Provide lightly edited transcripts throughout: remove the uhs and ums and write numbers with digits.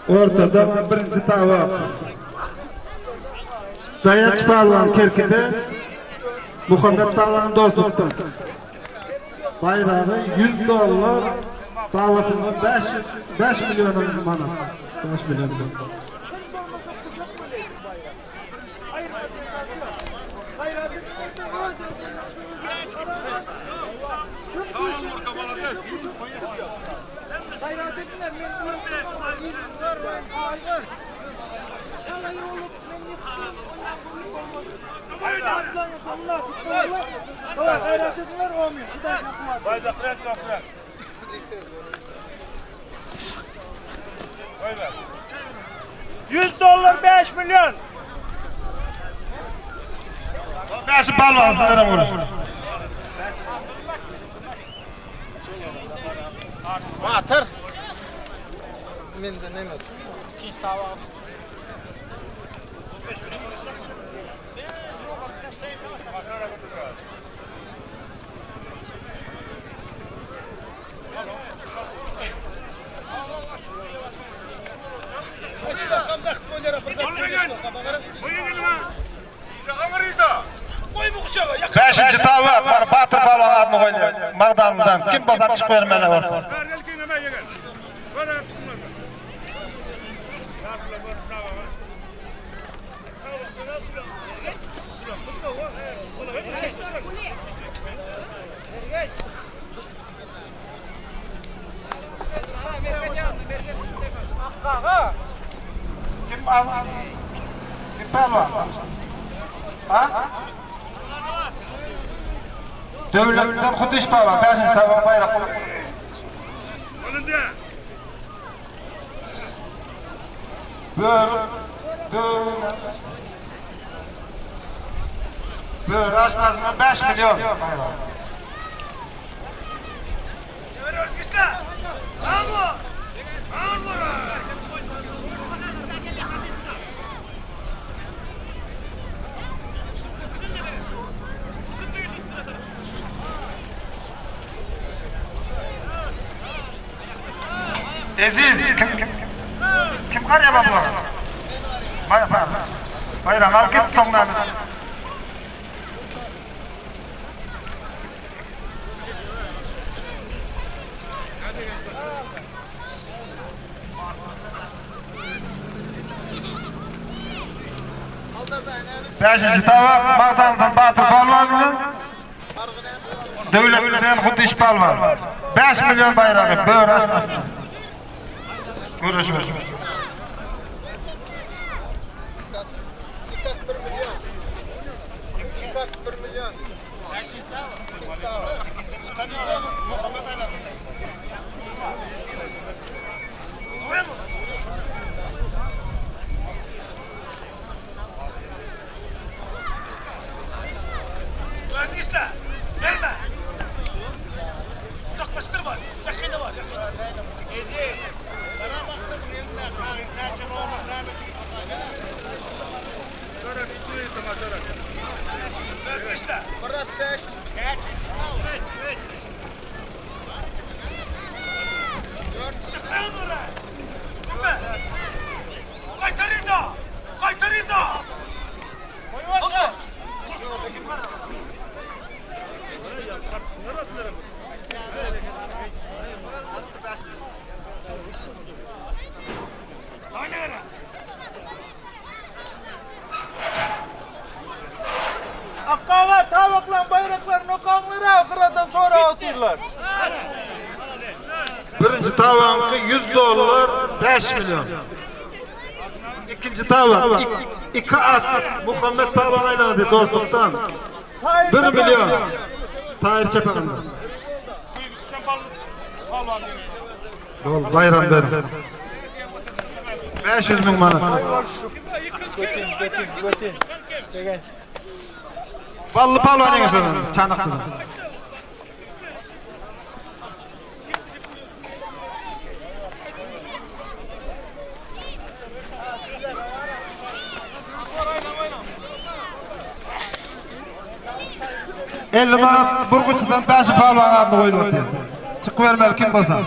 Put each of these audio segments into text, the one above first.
Ortada birinji tabak. Daýanç palwan Kerkide, Muhammet palwan Dostlukda. Baýragy 100 dollar, dawasynda 500 5 million manat. 5 million manat. Yüz dollar 5 milyon. Bäşi palwan sizlere vuruş. Batyr. Mende neme? Beşinji tabak bar Batyr palwan adyny goýulýar. Magdanlydan kim bolsa çykyp bermeli orta. Kim al? Kim palwan? Ha? Döwletden Hudyş palwan, beşinji tabak baýrak. Bör, bör, bör aşnasyndan 5 milyon baýrak. Eziz kim kim kim garýar bular? Bay bay. Baýrak alyp git soňdan. Beşinji tabak Magdandan Batyr Palwan bilen Döwletden Hudyş Palwan. 5 milyon baýragy bör aşnasyna. Görüşmek. Özgüçle. Verme. Uzaklaştırma. Yakını var. Yakını. Özgüçle. Çıkın oraya. Durma. Kaytarıza. Kaytarıza. Akkava tavaklan bayraklar nokanlara kıradan sonra atırlar. Birinji tabanky 100 dollar 5 milyon. İkinci tabak iki at Muhammed Palwan aýlandy dostlukdan. 1 milyon. Tahir Çapan'dan. Bol bayram ber. 500 müň manat. Götün götün götün. Degenç. Bally Palwan ýeňişlerden, Çanakçydan. Elli manat burguçydan Bäşi Palwan adyny goýulyp otyrdy. Çykyp bermeli kim bolsa.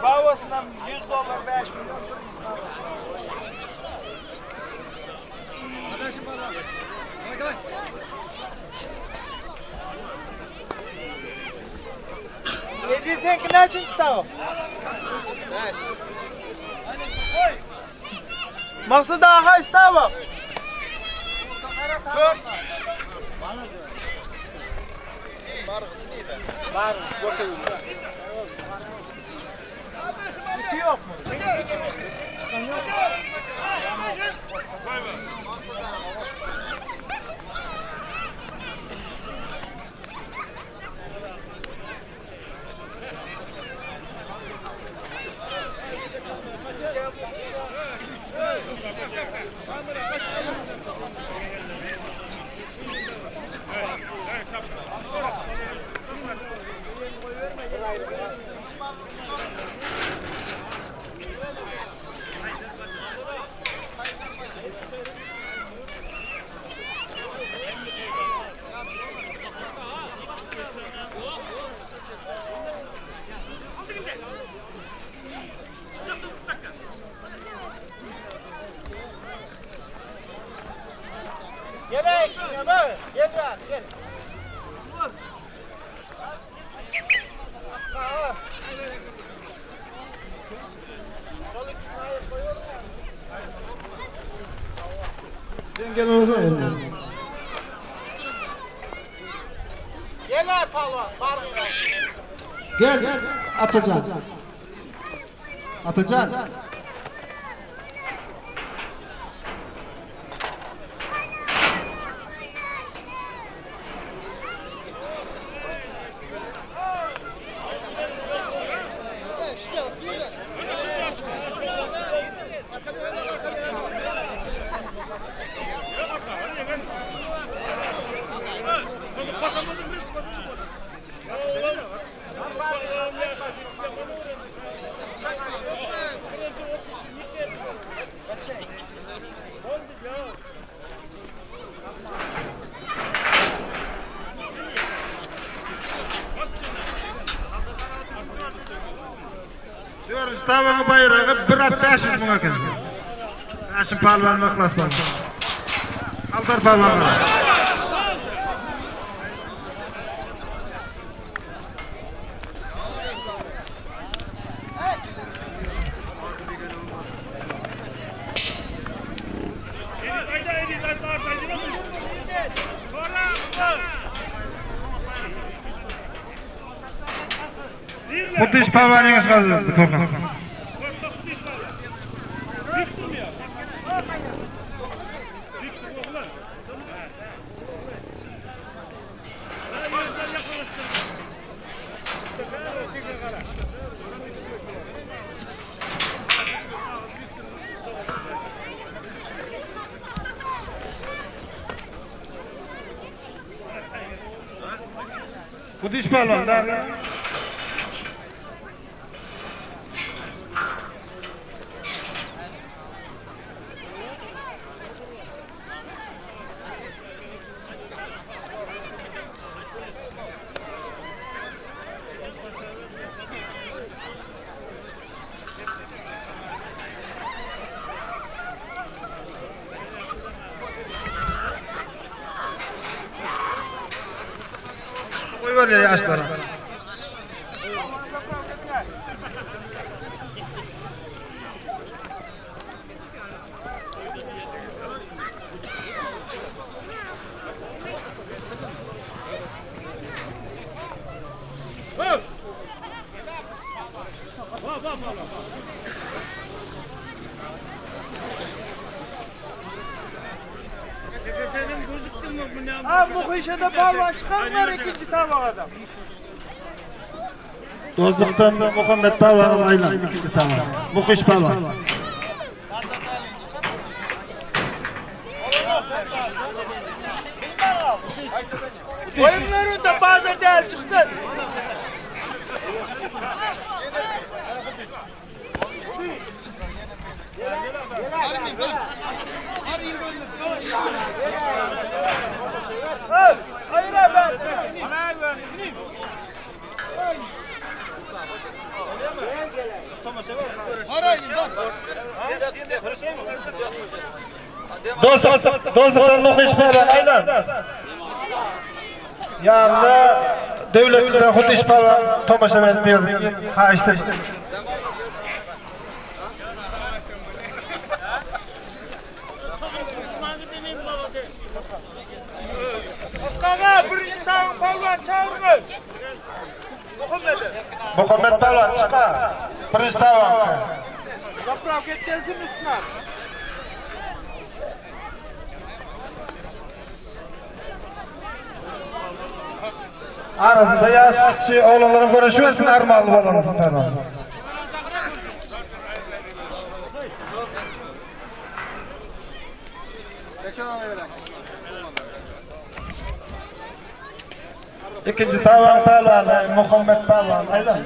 Babasyndan 100 dollar 5 milyon. Eziz senki näçinji tawuk? 5. Maksat aga haýsy tawuk? 4. Bargysy nirde? Bargysy götürüldi. İki yok mu? Çıkan yok mu? Gel gel gel gel. Gel olsun. Gel palwan, bargyn. Gel Atacan. Atacan. Dördünji tabagyň baýragy bir at 500 müň eken. Bäşim palwan we Yhlas palwan. Aldar palwan. Kudüs palwanyňyz gazandy korkak. Kudüs palwan da. Goýber ya ýaşlara. Ha muhyşada palwan çykarlar ikinji tabagada. Dostlukdan Muhammed Palwan'ın aylan ikinji tabak. Muhyş Palwan. Oýunlar önde bazar däl çyksyn. Hayır abi. Dostluk, dostlukdan Muhyş Palwan aylan. Ýanynda Döwletden Hudyş Palwan tomaşa berdi. Haýyşdyr. Gaga birinji sağın palwan çağırgın. Muhammed. Muhammed Palwan çyka. Birinji tabak. Zapravka et gelsin üstüne. Arasında yaş kiçi oglanlaryň görüşüwersin armaly bolan palwan. İkinci taban palwan Muhammed Palwan aylan.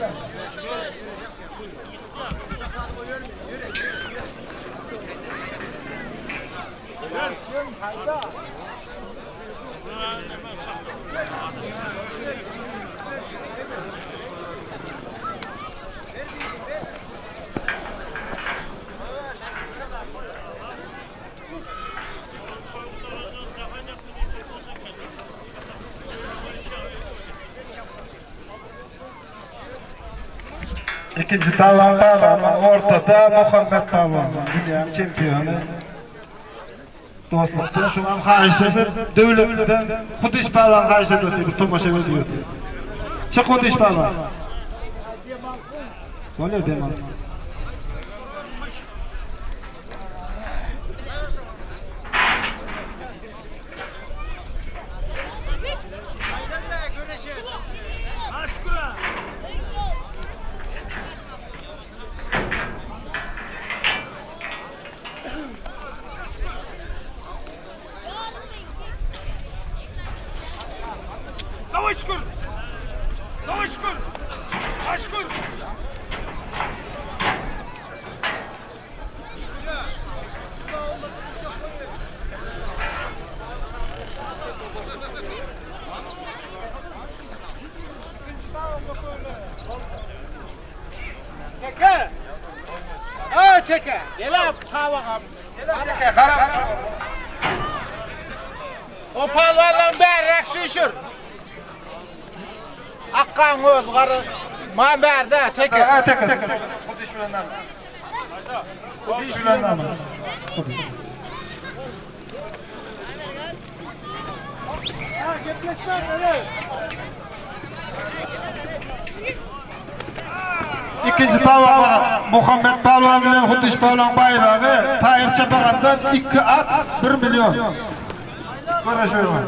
İkinci taban palwan ortada Muhammed Palwan. Dünyanın çempiyonu. Dostlukdan şu an haýyşdyr. Döwletden Hudyş Palwan haýyşdyr bir tomaşa berdi. Çık Hudyş Palwan. Bolýar demal. Dawaj şükür. Dawaj şükür. Aşkır. Teke. Ha teke. Gel abi tavagam. Teke gara. O palwanlar bärek süşür. Akkan öz garı. Ma bärde teke. Ha teke. Hudyş bilen nam. Hudyş bilen nam. Hudyş. Ha gepleşme öyle. İkinci tabak Muhammed Palwan bilen Hudyş Palwan bayragy Taýyr Çapagandan 2 at 1 milyon. Görüşüyorlar.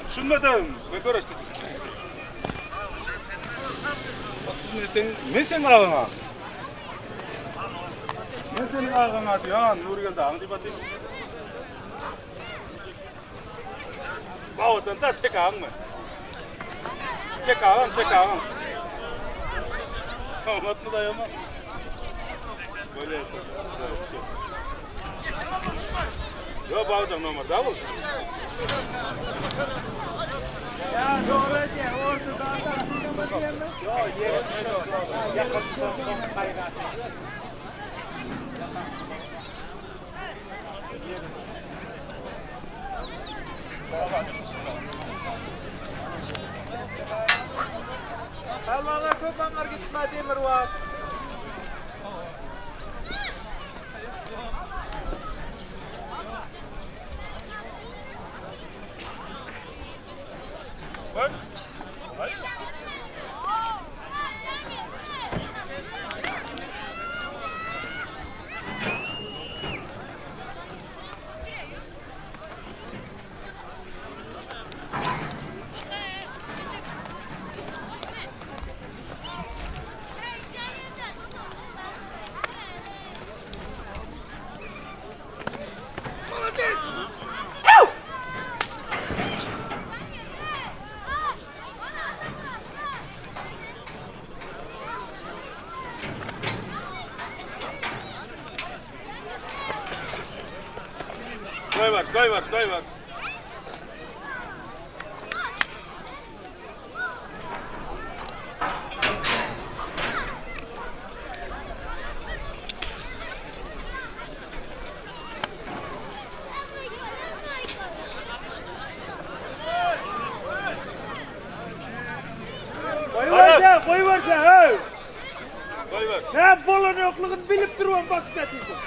Düşünmedim. Ve görüştük. Sen, men senin ağına. Men senin ağına diyan, Nuri geldi ağın diye batayım. Bağırdan da tek ağın mı? Tek ağın, tek ağın. Anlatma da yama. Böyle yapalım. Yok bağıracağım normal, daha mı? Aňar gitme demir bar. Goýber, goýber, goýber. Goýberse, goýberse, hey. Goýber. Ne bolan ýoklugyny bilip durman basyp ýatyrsyn.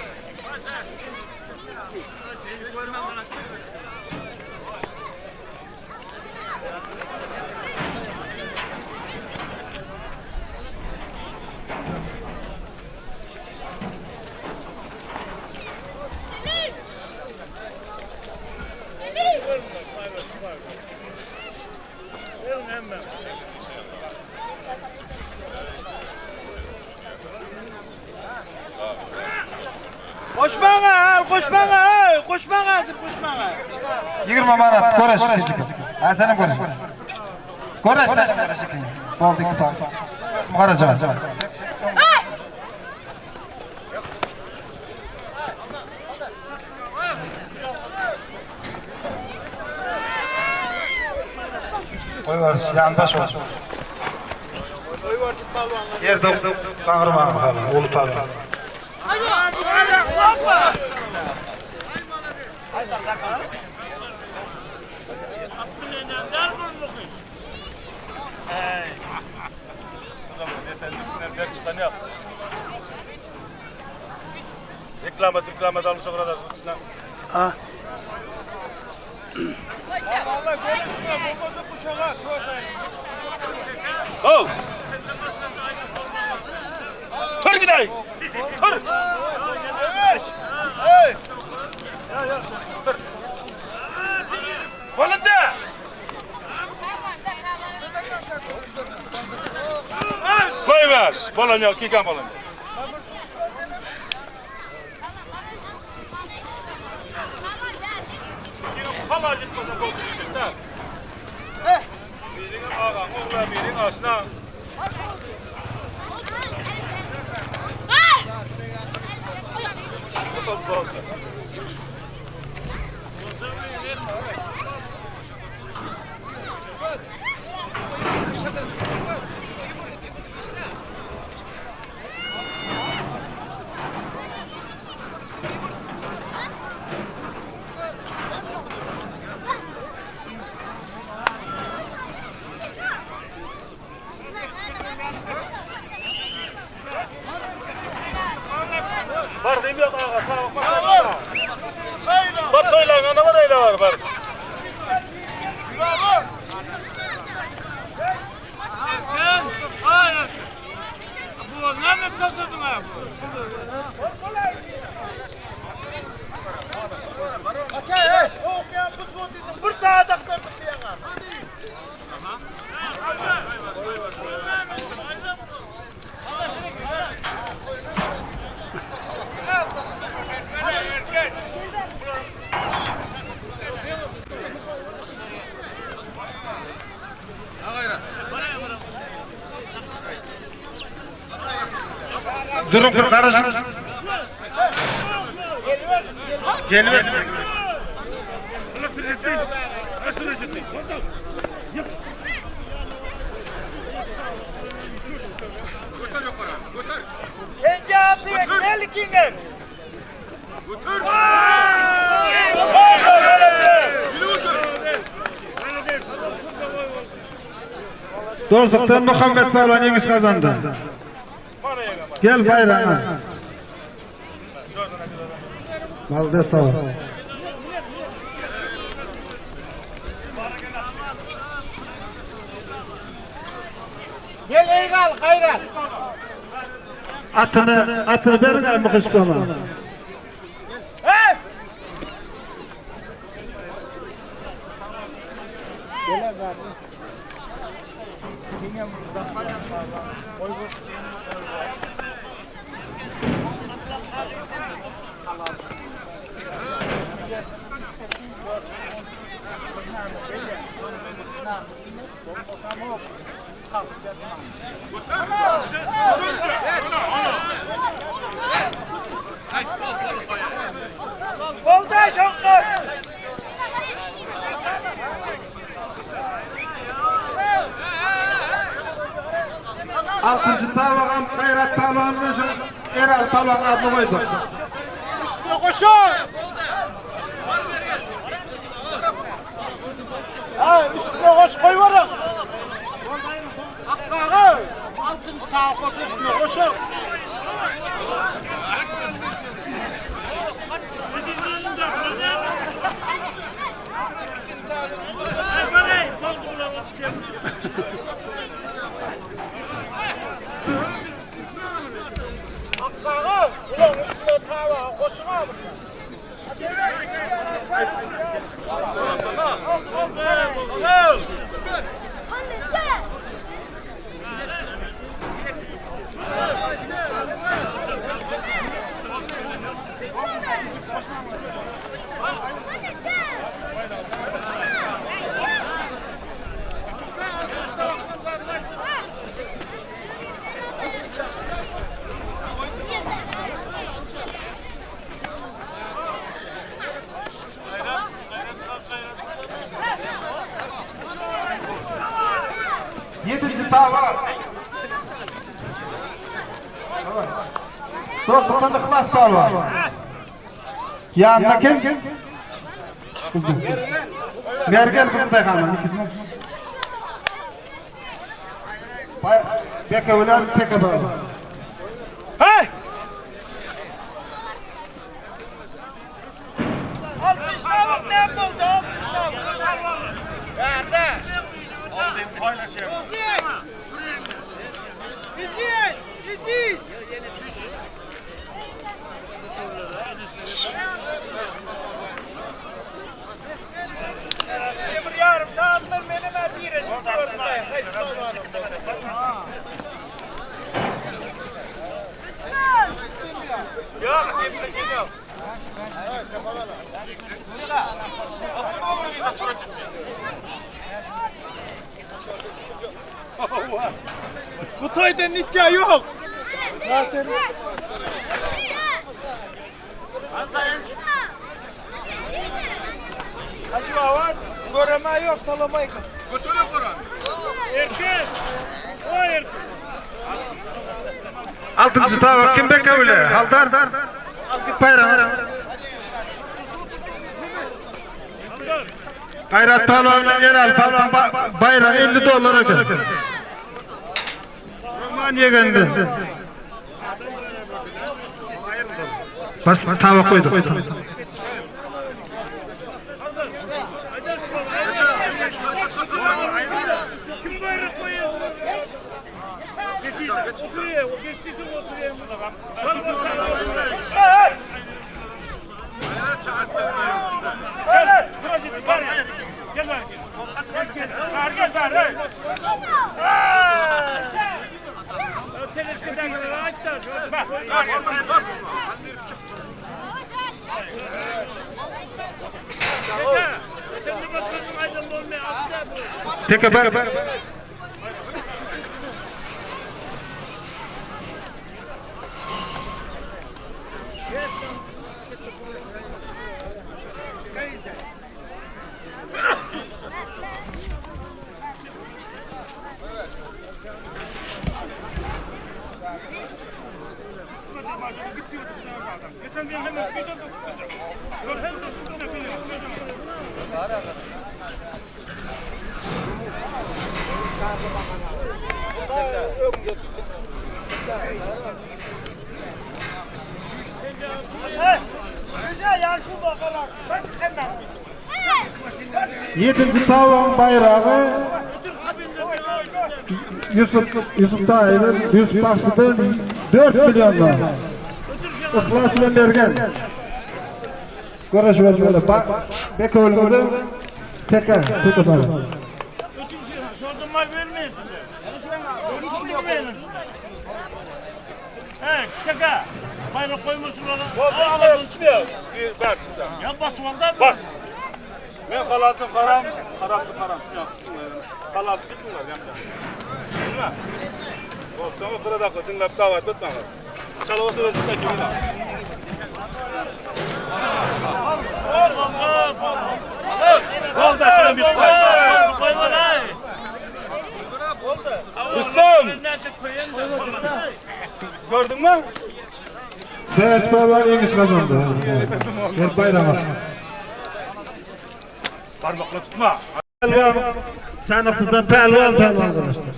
Goşmaňa, ha, goşmaňa, hey, goşmaňa, hazır goşmaňa. 20 manat göreş. Ha senem göreş. Göreş senem göreş. Boldy iki tane. Garaja. Goýber, ýandaş ol. Ýerde gaňyrman bakalım, ulu palwan. Reklama, reklama da alışa burada. Ha. Vallahi görüşme, olmadı kuşağa. Oh! Tur gidelim. Tur. Hey! Tur. Bolunda. Goýber. Bolan ýok, kikan bolan. Halacık bolsa gol diýjek-de. Biriň agaň ogla, biriň aşna. Bar diýip ýok aga, sag bol. Bar toýlaň, ana bar eýle bar, bar. Açay, hey. Yok ya, futbol dedim. Bir saat aktardık bir yana. Durup bir garaşyň. Gelmez. Kendi ağzı gel kingen. Dostlukdan Muhammet Pälwan ýeňiş gazandy. Gel baýragyňy al. Malades sag bol. Gel eý gal Gaýrat. Atyny, atyny beriň Mykyşkoma. Hey! Boldy şoňkar. Altynjy tabagam Gaýrat palwan bilen şu Eraly palwanyň adyny goýduk. Üstüne goşar. Ha, üstüne goş goýberek. Hakkaga altynjy tabak bolsa üstüne goşar. Hakkaga bulaň üstüne tabagy goşuň Ýedinji tabak. Dostlukdan Yhlas palwan. Ýanynda kim? Mergen Gyzyldaýhanyň ikisini. Beke bilen Teke palwan. Hey! Bu toyda nikah yok. Hacı baba, göreme yok, salamayka. Erkin. O erkin. Altynjy tabak kim beke bile? Haldar. Al git baýragyňy. Gaýrat palwan bilen Eraly palwan baýragy 50 dollar eken. Roman ýegendi. Baş tabak goýduk. Kim bayrak koyuyor? Oturuyor, o geçtiyse oturuyor. Gel bari. Gel. Gel bari. Teke bar. Ýedinji tawagyň baýragy Ýusup Ýusup daýydan Ýusup bagşydan 4 milliondan. Yhlas bilen bergen. Göreş bermeli. Bekowlymyzy teke, teke bana. Bas. Men halatym haram, haraply haram. Halat tutmuňlar ýa. Bolsa bir dakika diňläp dawa etmäň. Çalawasy özüne gidin. Rüstem! Gördün mü? Bäş pälwan ýeňiş gazandy. Gel baýraga. Barmakla tutma. Pälwan Çanaksyzdan pälwan pälwan garaşdy.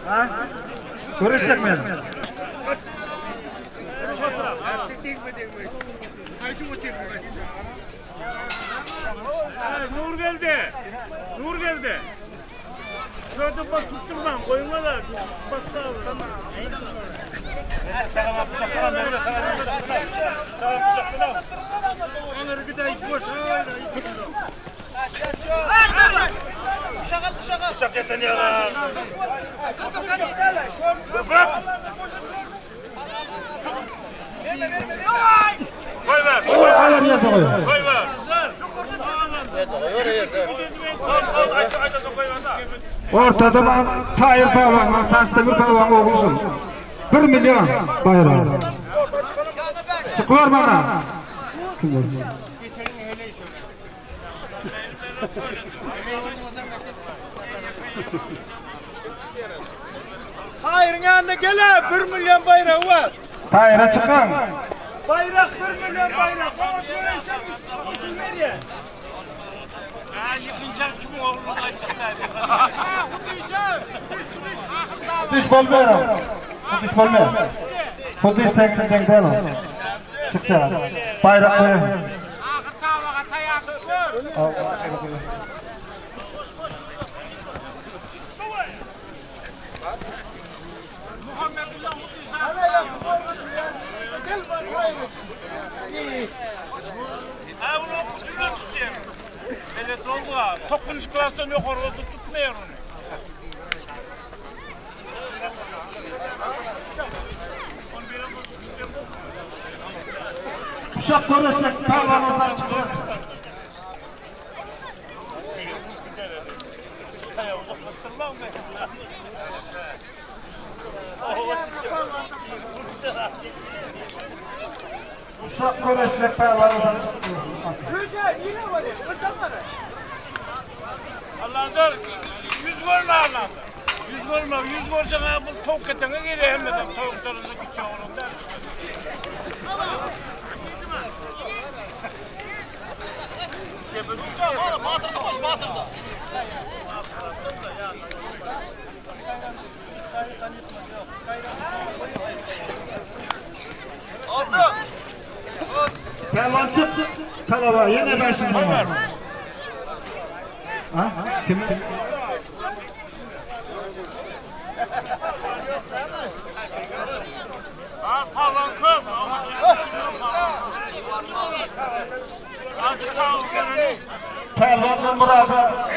Ha? Görüşecek mi? Nur geldi. Nur geldi. Şurada bak tutturmam. Koyma da. Bak Koy ver. Alar ýerde goý. Koy ver. Ortada ben Tahir Pälwan var, Taşdemir Pälwan oğlusun. 1 milyon bayrağı. Çıkıyor bana. Kim olacak? Haýryň ýanyna gele 1 milyon bayrağı var. Tahir'e çıkın. Bayrak 1 milyon bayrak. Ama görüşen üstüne koşun ver ya. Düş bolmuyor. Düş bolmuyor. Bu düş sen denk değil o. Çıksa. Bayrak koyun. Ahyr tabağa taýarlyk gör. Al. Gel bak. Ha bunu okutuyor tutayım. Evet oldu ha. Tokunç klastan yok orada tutmuyor onu. Uşak görüşecek pälwan olsa çıkıyor. Uşak görüşecek pälwan olsa çıkıyor. Rüce yine var. Oradan var. Allah'ın zor. Yüz görme Allah'ım. Yüz görme. Yüz görsen ha bu tavuk etene geliyor hem de tavuklarınızı küçük oğlum der. Pälwan çık. Talaba yine 500 milyon. Ha? Kim? Ha palan köp. Azıcık tavuk görünüyor. Pälwandan Murat'a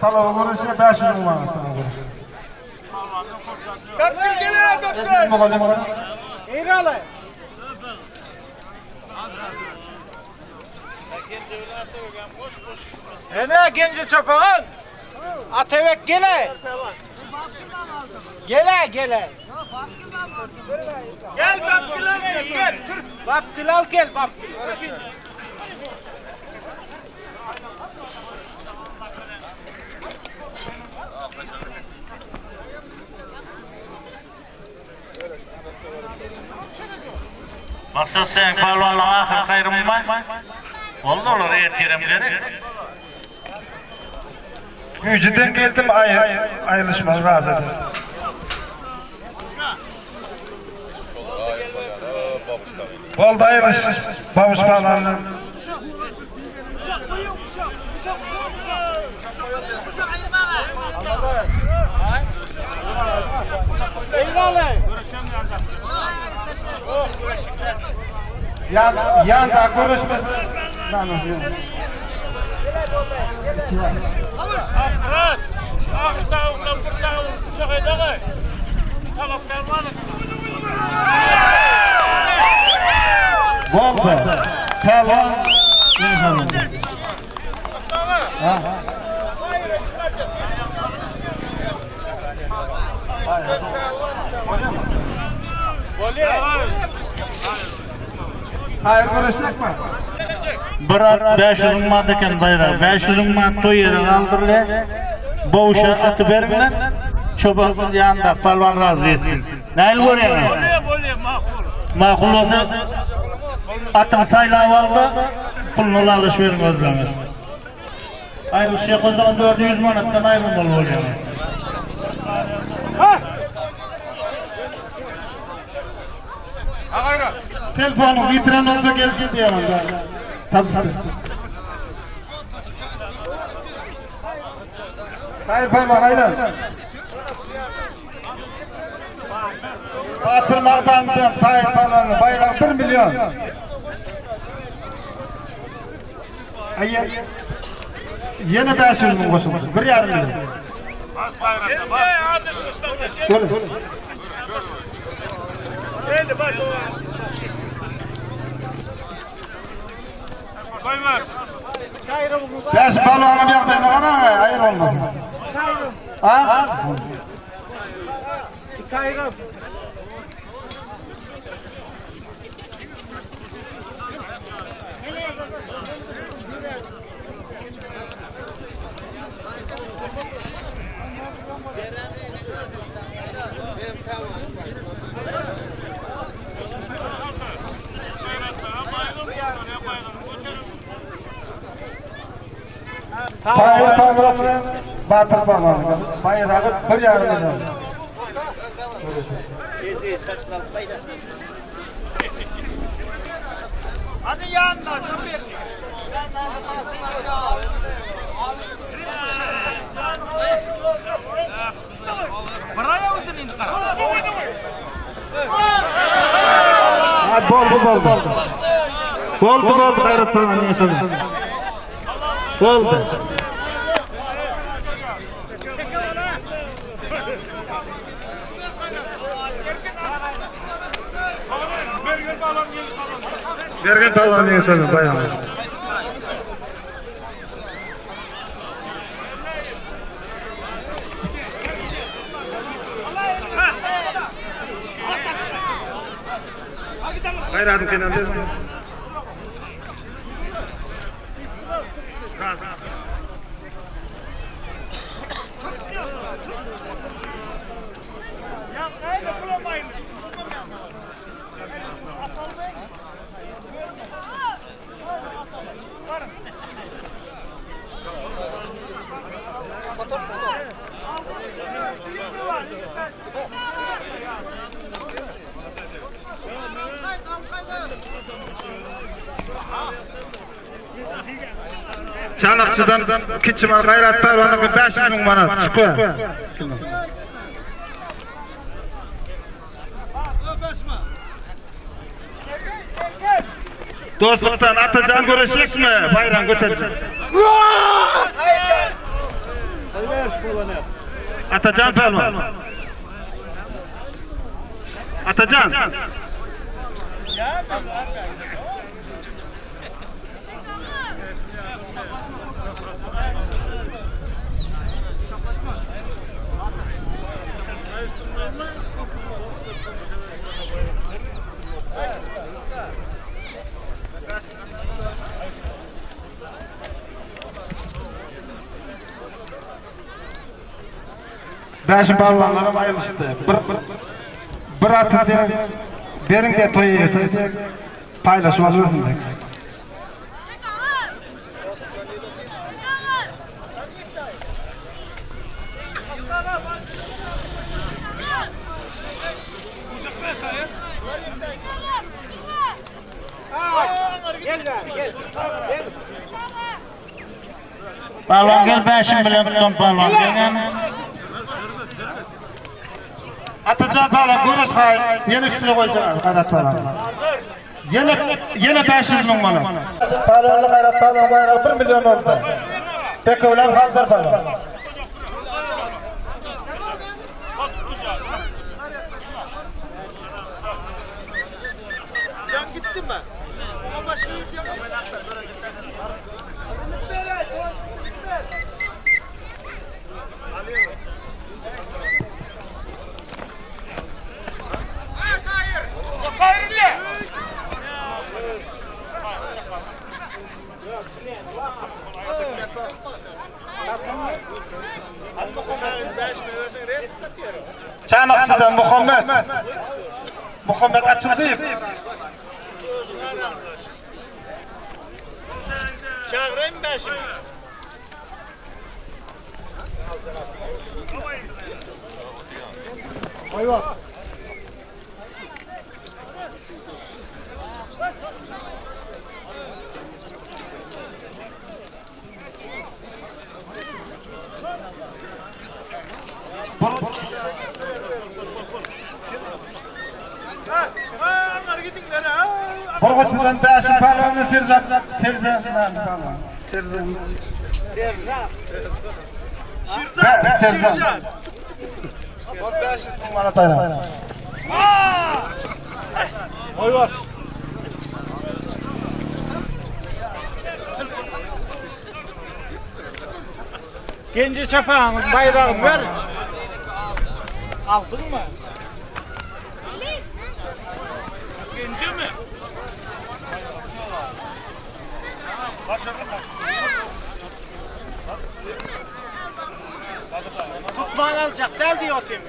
talaba görüşe 500 milyon. Bapkil gele bapkil. Mugallim Eýraly. Ene genci çapağın. Atevek gele. Gele gele. Gel bapkil al gel gel. Bapkil al gel bapkil. Maksat sen palwanlyň ahyr gaýrymmy? Boldy olar ertirem gerek. Güýji deň geldim aýrylyşmagy razy eder. Boldy aýrylyş babuş babandan. Ýan ýanda görüşmesi. Akrat. Agyr tawukdan bir tawuk uşak edagay. Talap bermani. Boldy. Pälwan ýeňiş Ha? Hayır görüşecek mi? Bir at 500 müň manat eken baýragy. 500 müň manat toý ýere galdyrylýar. Bowşa aty beriňler. Çoban ýanynda palwan razy etsin. Nähili görýäňiz? Bolýar, bolýar, makul. Makul bolsa atyň saýlap al-da, puluny ylalaşyberiň özleriňiz. Aýrylyşýak o zaman 400 manatdan aýrylmaly bolýaňyz. Telefonu ýitiren bolsa gelsin diýemem. Tabii. Hayır paylan aylan. Batyr Magdandan Taýyr paylan bayrak 1 milyon. Aýer ýene 500 müň goşuldy. 1,5 milyon. Bas gaýratla, bas. Gör. Koymaz. Beş balonun ýagdaýyna garaň, aýyr olmasyn. Ha? Taýyr palwan Batyr palwan. Baýragy 1,5 milyon. Hadi yanına Sabir. Ha, boldy boldy. Boldy boldy Gaýrat palwan ýeňiş Boldy. Bergen palwan ýeňiş baýragy. Gaýratyn kenarda. Çanakçydan kiçi mal Gaýrat palwanyňky 500 müň manat çykýar. Dostlukdan Atajan görüşecekmi? Bayram götürecek. Atajan palwan. Atajan. Bäşim palwanlaram aýrylyşdy. Bir bir aty de beriň de toý ýese paýlaşyp alyrsyň. Gel bäri, gel. Gel. Palwan gel 5 bilen tutan palwan gel yani. Atajan palwan göreş haýyş. Ýene üstüne goýjak Gaýrat palwan. Ýene ýene 500 müň manat. Palwanly Gaýrat palwan baýragy 1 million boldy. Bekewler Hazdar palwan. Sen gittin mi? Ama başka yurt yok. Çanakçydan Muhammed. Muhammed açyldy. Çağırayım ben şimdi. Burguçudan Bäşim palwanly Serjant Serjant palwan. Serjant. Şirzat. Serjant. Şirzat. 500 müň manat aýran. Oý Genci çapağın bayrağını ver. Aldın mı? Genci mi? Tutman alacak del diyor atayım.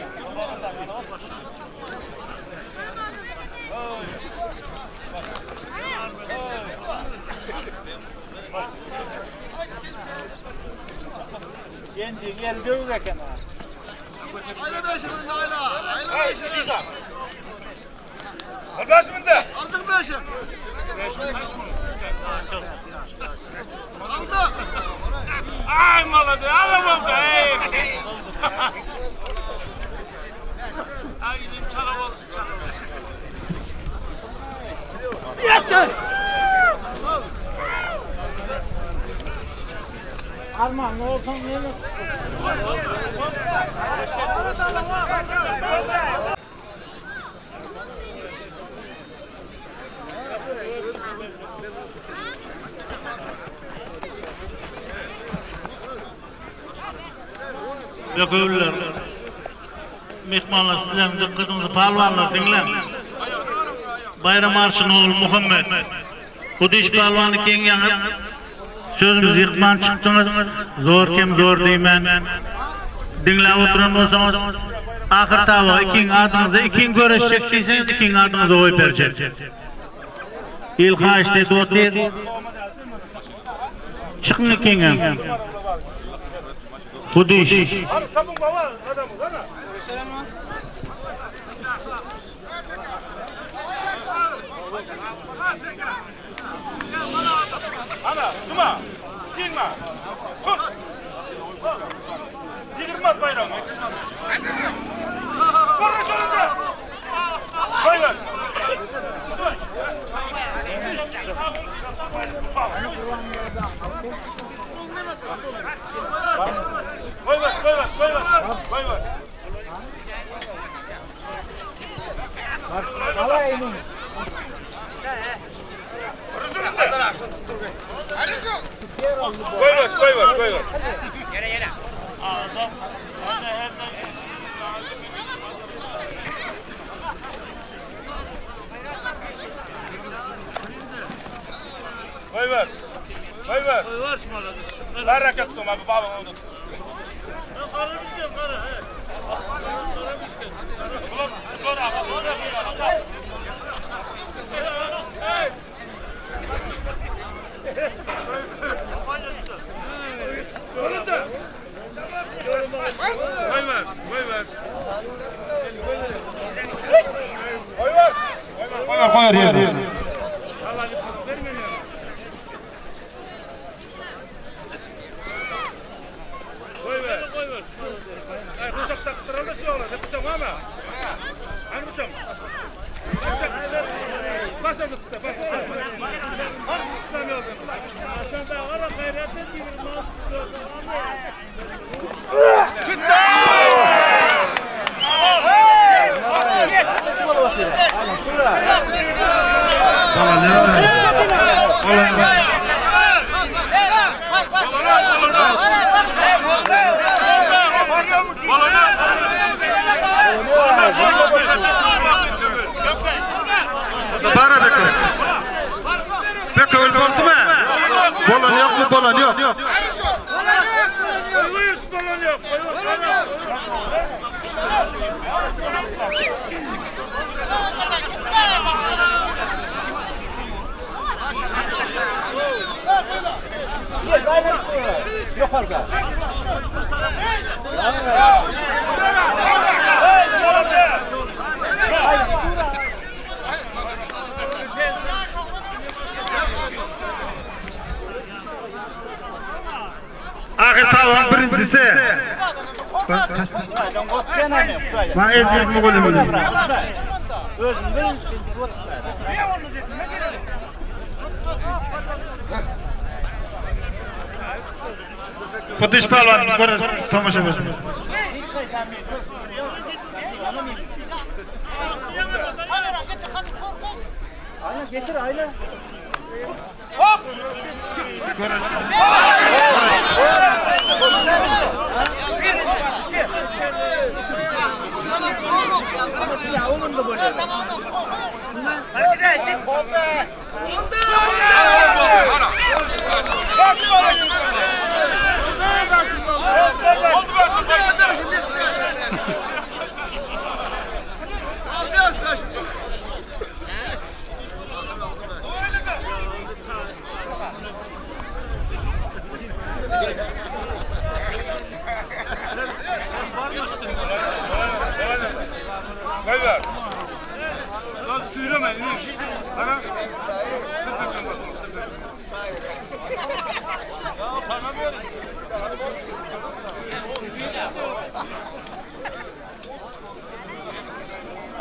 Genci gel dövük eken ha. Kaç mında? Aldık beşi. Aldık. Ay maladı, alamam da. Ey. Ay gideyim çarap olsun çarap. Yes sir. Arman ne olsun ne mi? Bekewler. Mehmanlar sizlerin dikkatinizi palwanlar diňläň. Bayram Arşyn oğlu Muhammed. Bu diş palwany keň ýaňy sözümizi ýykman çykdyňyz. Zor kim zor diýmän. Diňläp oturan bolsaňyz ahyr tawa ikiň adyňyzda ikiň göreşjek diýseňiz ikiň adyňyza oý berjek. Il haýyşt edip otyr. Çykyň ikiňem. Bu diş. Hadi sabun baba adamı sana. Ana, Cuma, Cuma, Tut. 20 bayramı. Vurun sonunda. Koy ver. Koy ver, koy ver, koy ver. Koy ver. Koy ver, koy ver, koy ver. Koy ver. Koy ver. Bereket olsun abi baba oldu. Koy ver, koy ver. Koyar koyar yerde. Bara Bekir. Bekir boldy mı? Bolan yok mu? Bolan yok. Ahyr tawaň birincisi. Ma eziz mugallym. Hudiş palwan görüş tomaşa bersin.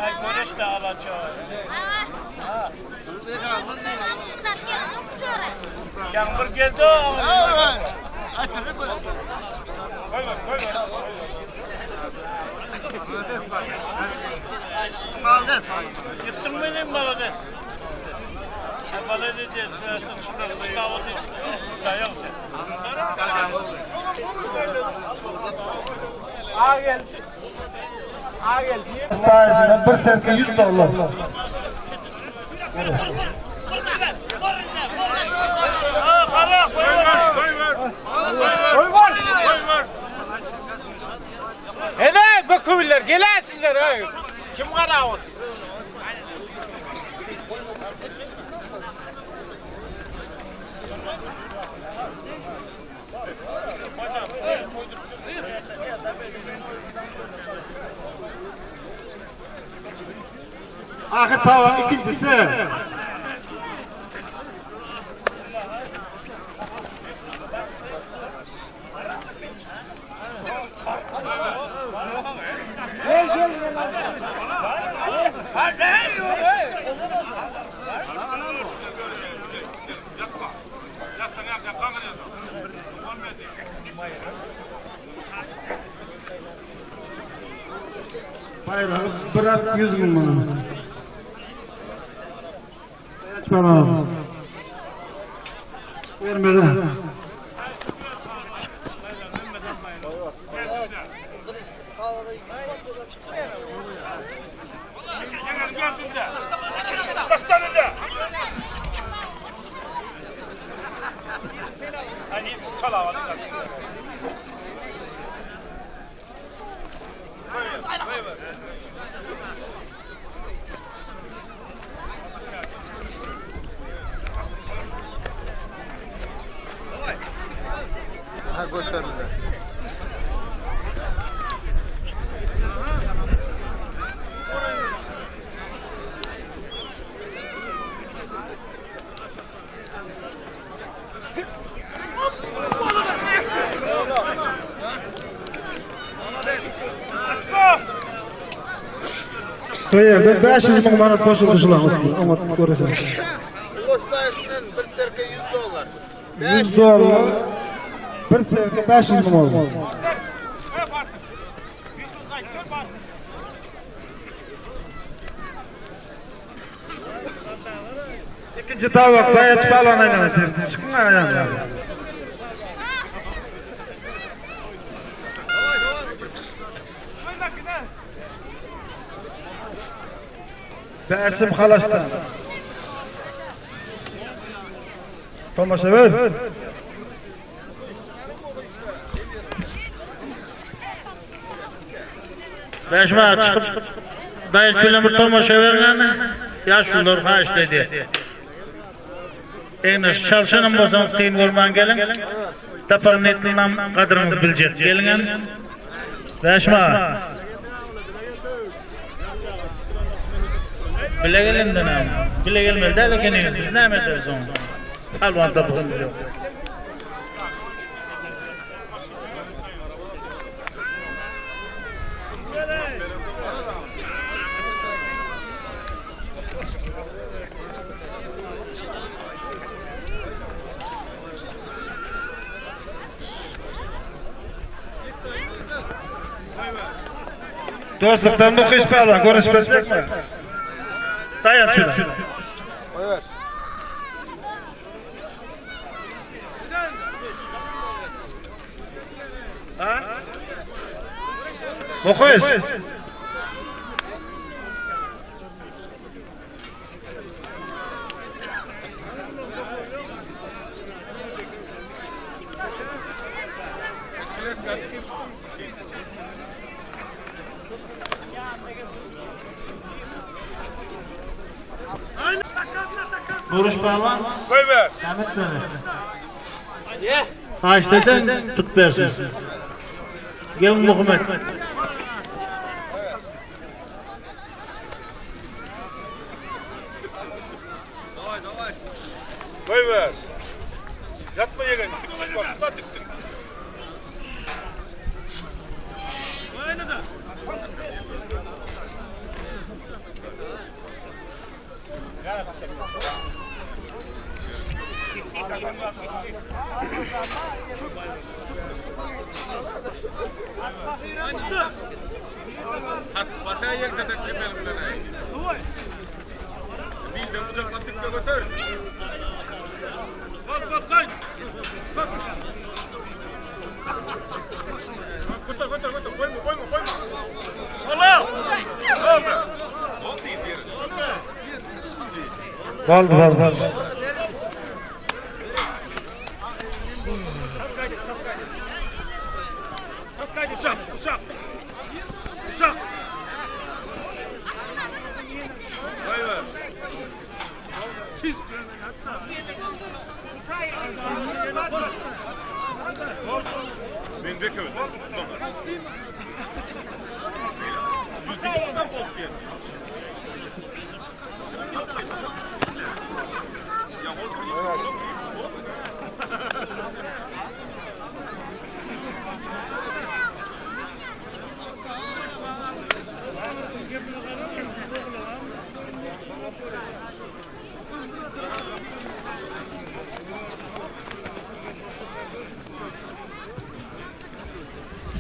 Ay görüş de alacak. Yağmur geldi. Gittin mi ne malades? Malades diye Sayesinde bir serke 100 dolar. Hele böküller gelesinler hey. Kim kara otur? Ahyr tawaň ikincisi. Bayrağı bırak 100 bin manat. Hiç para. Vermedi. Şu ýerde 500 müň manat goşuldy şulaň üstüne. Oňat göresen. Goşdaýşyndan bir serke 100 dollar. 100 dollar. Bir serke 500 müň oldu. İkinci tabak daýaç palwan aýlanyp tersine çykyň aýlanyp. Bäşim halaşdan. Tomaşa ber. Bäşim ağa çykyp daýaç bilen bir tomaşa berňämi? Ýaşulular haýyşt edýär. Egnaş çalşanam bolsaňyz kyn görmän geliň. Tapar netlynam gadyryňyzy biljek geliňem. Bäşim aga. Bile gelenden am. Bile gelmeli däl ekeniňiz biz näme ederis oň. Palwan tapasymyz ýok. Dostlukdan bu kış pala görüş berjekmi? Daýan şuna. Evet. Muhis. Buruş palwan. Goýber. Näme seni? Haýyşt eden tut bersin. Gelin Muhammed. Goýber. Ýatma ýegen. Dik dik bak, tut dik dik. Boldy, boldy. Uşak, uşak. Uşak. Goýber.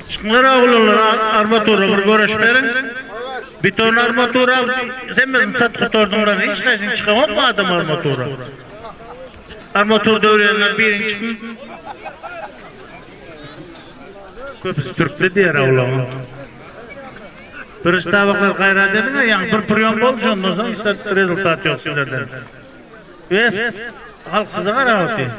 Çykyňlar oglanlar armatura bir görüş beriň. Biton armatura hemmesini sat gutardyňlar. Hiç haýsyny çykamok adam armatura. Armatur döwrenler birin çykyň. Köpüsi türkli diýer oglan. Bir tabaklar gaýrat ediň, ýa bir priýom boldy şondan soň işte rezultat ýok sizlerden. Wes halk size garap otyr.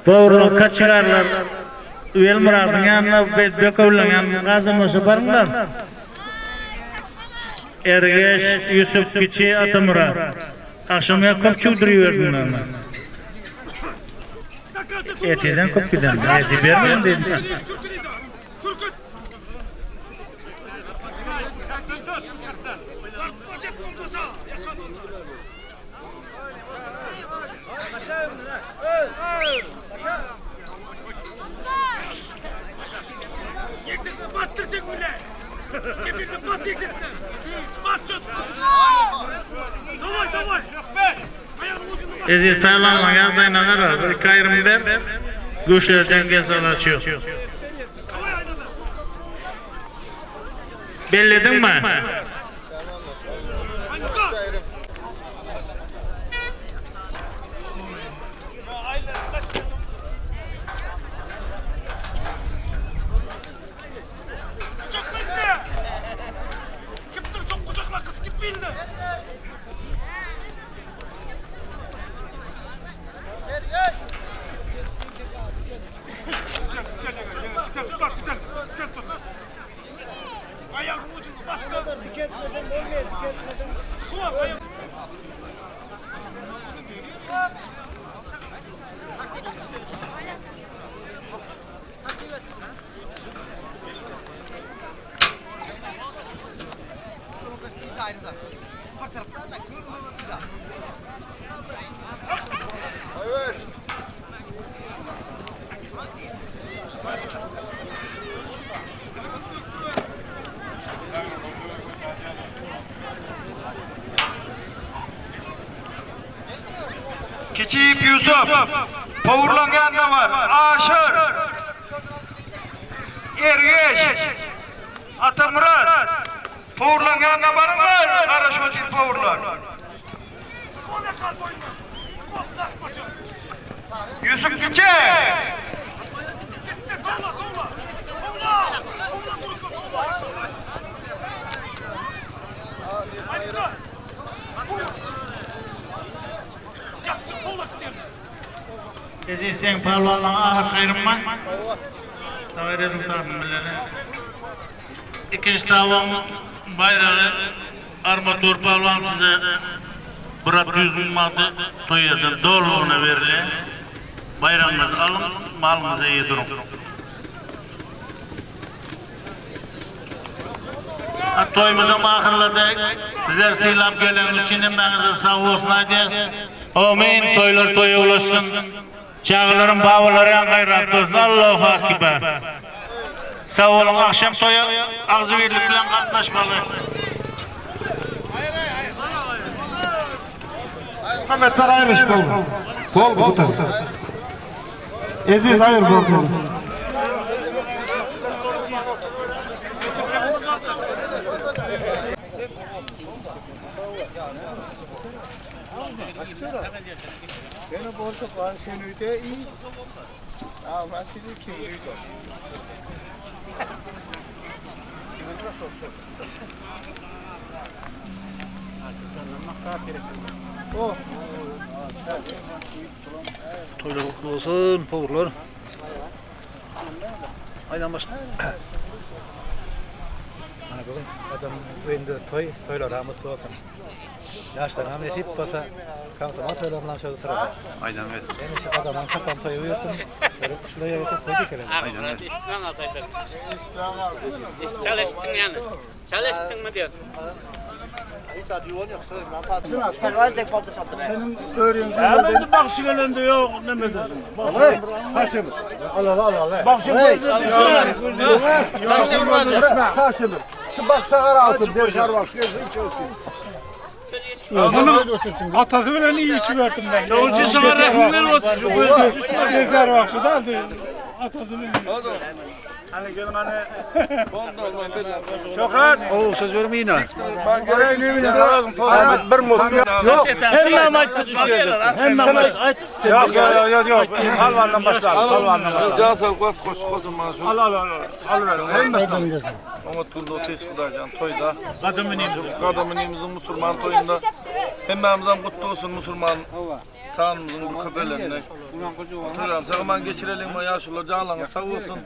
Dogrulyk kaçygarlar. Welmyradyň ýanyna Bekowlaň ýanyna gazanlaşa baryňlar. Ergeş, Ýusup kiçi, Atamyrat. Agşam ýa köp çüwdüriberdiňler. Ertirden köp giden. Ertir bermedim dedim. Eziz Taylanlaň ýagdaýyna gara, bir iki aýrym ber, güýçlerden gelse alaç ýok. Bellediňmi? Kiçiýip Ýusup, Powurlaň ýanyna bar, Aşyr! Ergeş! Atamyrat! Powurlaň ýanyna baryňlar, garaşyp otyr powurlar. Ýusup kiçi! Eziz seň palwanlaň ahyr haýrymma. Daway rezultatyny bileli. Ikinji tawaň baýragy armatur palwan size bir at 100 müň manat toý ýerden dolulygyna berilýär. Baýragyňyzy alyň, malyňyza eýe duruň. Toýumyzam ahyrlady. Bizleri sylap geleniňiz üçin hemmäňize sag bolsun aýdýas. Amin. Toýlar toýa ulaşsyn. Çagalaryň babalary ýaň gaýrat dursun. Allahu akbar. Sag boluň. Agşam toýa agzybirlik bilen gatnaşmaly. Muhammetler aýryş boldy. Boldy gutar. Eziz aýyr boldy. Toýlar gutly bolsun, powurlar. Aýdan başla. Mana bugün adam öýünde toý, toýlar hem gutly bolsun. Ýaşlar hem nesip bolsa, komsomol toýlaryndan şöyle turalım. Aýdan gel. Hemişe adamyň tapan toýy buyursun. Şöyle şuraya ýerse toý dikelim. Aýdan gel. Çalıştın yani. Çalıştın mı diyor. Hemen bakşı gelende yok ne dedim. Kaç demir? Al al al al. Bakşı gözde düşme. Kaç demir? Şu bak şakar altın. Derşar bak. Hiç olsun. Bunun atası bilen iyi içiverdim ben. Onun için sana rahimler olsun. Şu gözde düşme. Yeter bak şu da atası bilen. Şöhret. Oo söz vermeyin ha. Bir mutlu. Yok. Hem ayttık Hem ayt. Yok yok yok yok. Halvandan başla. Halvandan başla. Can sağlık koş koş bana şu. Al al al. Al ver. Hem başla. Oňat günde otyş Hudaýjan toýda. Gadymynymyz. Gadymynymyzyň musulman toýunda. Hemmämizem gutly bolsun musulman sanymyzyň bu köpelerine. Toýlam sagaman geçirelim we ýaşular janlaryňyz sag bolsun.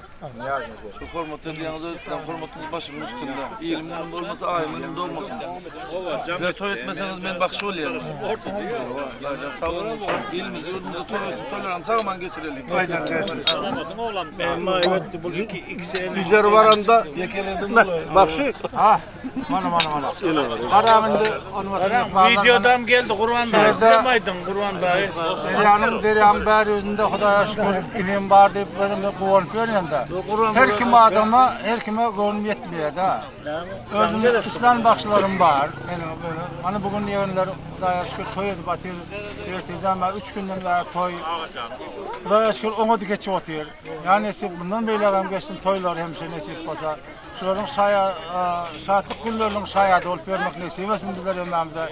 Şu hormatly diýeniz özünden hormatymyz başymyň üstünde. Ilimin bolmasa aýymyň dolmasyn. Sizler toý etmeseňiz men bakşy bolýarım. Hudaýjan sag bolun. Ilimiz ýurdumyzda toý olsun. Toýlaram sagaman geçirelim. Aydan gelsin. Bu iki ikisi Yüzer varanda bak şu. Ha. Mana mana mana. Karamında Videodam geldi Kurban dayı. Istemaydın Kurban dayı. Deryanın deryanın bari yüzünde Hudaya şükür ilim var deyip benim de kuvanıp görüyorum da. Her kim adama, her kime gönlüm yetmiyor da. Özüm İslam bakışlarım var. Benim böyle. Hani bugün yeğenler Hudaya şükür toy edip atıyor. Erteden ben üç günden daha toy. Hudaya şükür ona da geçip atıyor. Yani nesip bundan böyle hem geçsin toylar hemşe nesip olsa. Şuların şaya, şatlık günlerinin şayadı olup görmek nesip etsin bizler ömrümüze.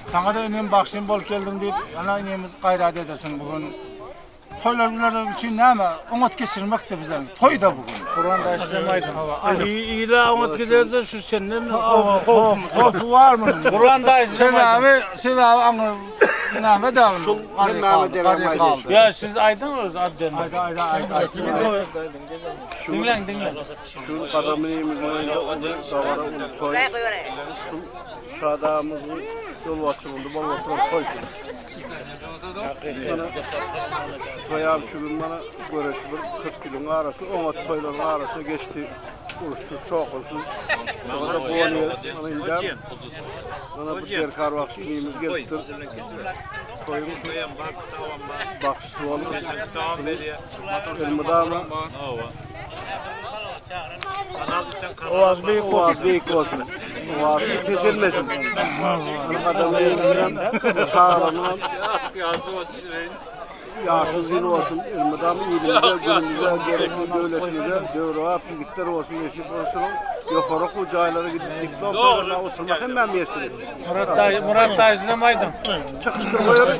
Sana da inim bakşım bol geldim deyip, ana inimiz gayret edersin bugün. Toylar günleri için ne ama umut geçirmek de bizlerin. Toy da bugün. Kurban da istemaydın. İla umut giderdi şu senden. Korku var mı? Kurban dayı istemaydın. Sebebi, sebebi anı, name de anı. Ya siz aydınız adden. Ayda ayda ayda. Dinlen dinlen. Şu adamın davara toy. Şu şadamızın yol açıldı, bol oturan toy. Toyam şu gün bana göre şu bir 40 kilonun arası, 10 toyların arası geçti. Uruşsuz, soğuksuz. Sonra da bu oluyor. Bana ineceğim. Bana bu derkar vakti inimiz geliptir. Toyun bakışlı olur. Elmidama Oğaz büyük olsun. Oğaz büyük olsun. Oğaz kesilmesin. Adamın sağlamına yaşlı zil olsun, elmidam iyiliğimize, günümüze, gerekli devletimize, devre yigitler olsun, yeşil olsun. Yukarı kucaylara gidip diplom toylarına oturmak hemen yesirir. Murat dayı, Murat dayı istemaydın. Çıkıştır koyarız.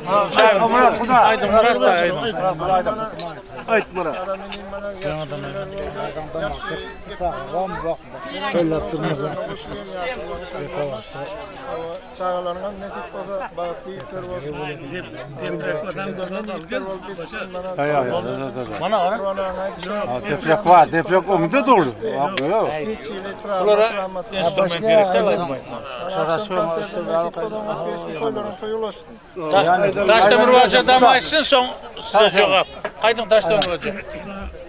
Murat Huda. Aydın Murat dayı. Aydın. Ayt Murat. Çağalarına nesip olsa bağıtlı yiğitler olsun. Yiğitler olup yetişsin bana. Bana ara. Deprek var, deprek önünde durdu. Hiç hile travma travması. Instrument gerekse lazım. Taşdemir Hoca da açsın son size cevap. Aydın Taşdemir Hoca.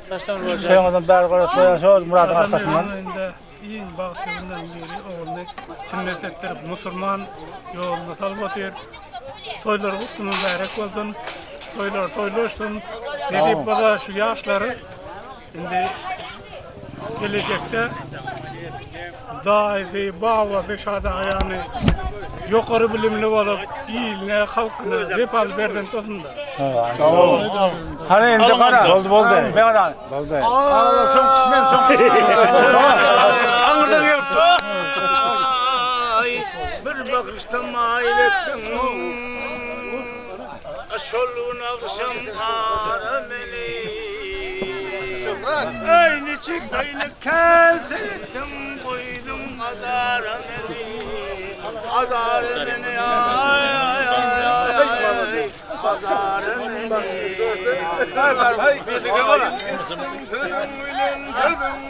Taşdemir Hoca. Şoňadan bäri görüp toýa Murat'ın arkasından. İyin bagtyndan beri oğlunu sünnet ettirip musulman yoluna salıp otyr. Toýlar gutly mübarek bolsun. Toýlar toýlaşsyn. Nesip bolsa şu ýaşlary indi gelecekte daýy, babasy şada aýany ýokary bilimli bolup, iýiline, halkyna wepaly berzen bolsun da. Hani indi gara. Boldy boldy. Ben gara. Boldy. Aa, son kısmen son kısmen. Aňyrdan gelip Ay, bir bakışta mail ettin. Şolun akşam ara beni. Aynı çık aynı kelsettim koydum azara beni. Azara beni ay ay ay ay ay. Sözüň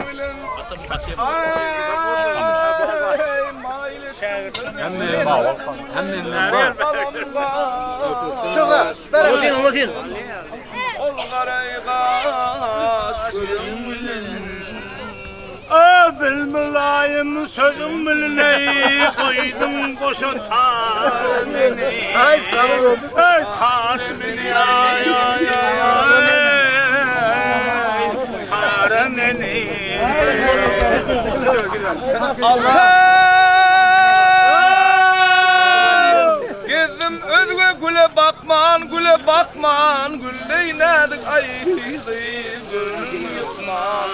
bilen, sözüň bilen. Ol garay gaş gözüň bilen. Bil mylaýym sözüň bilen eý goýduň boşa tar meni. Aý sag bol. Eý tar meni aý aý aý. Tar meni. Gezdim özge güle bakman, güle bakman, Gülleý näzik aýyzy, göwnüň ýykman.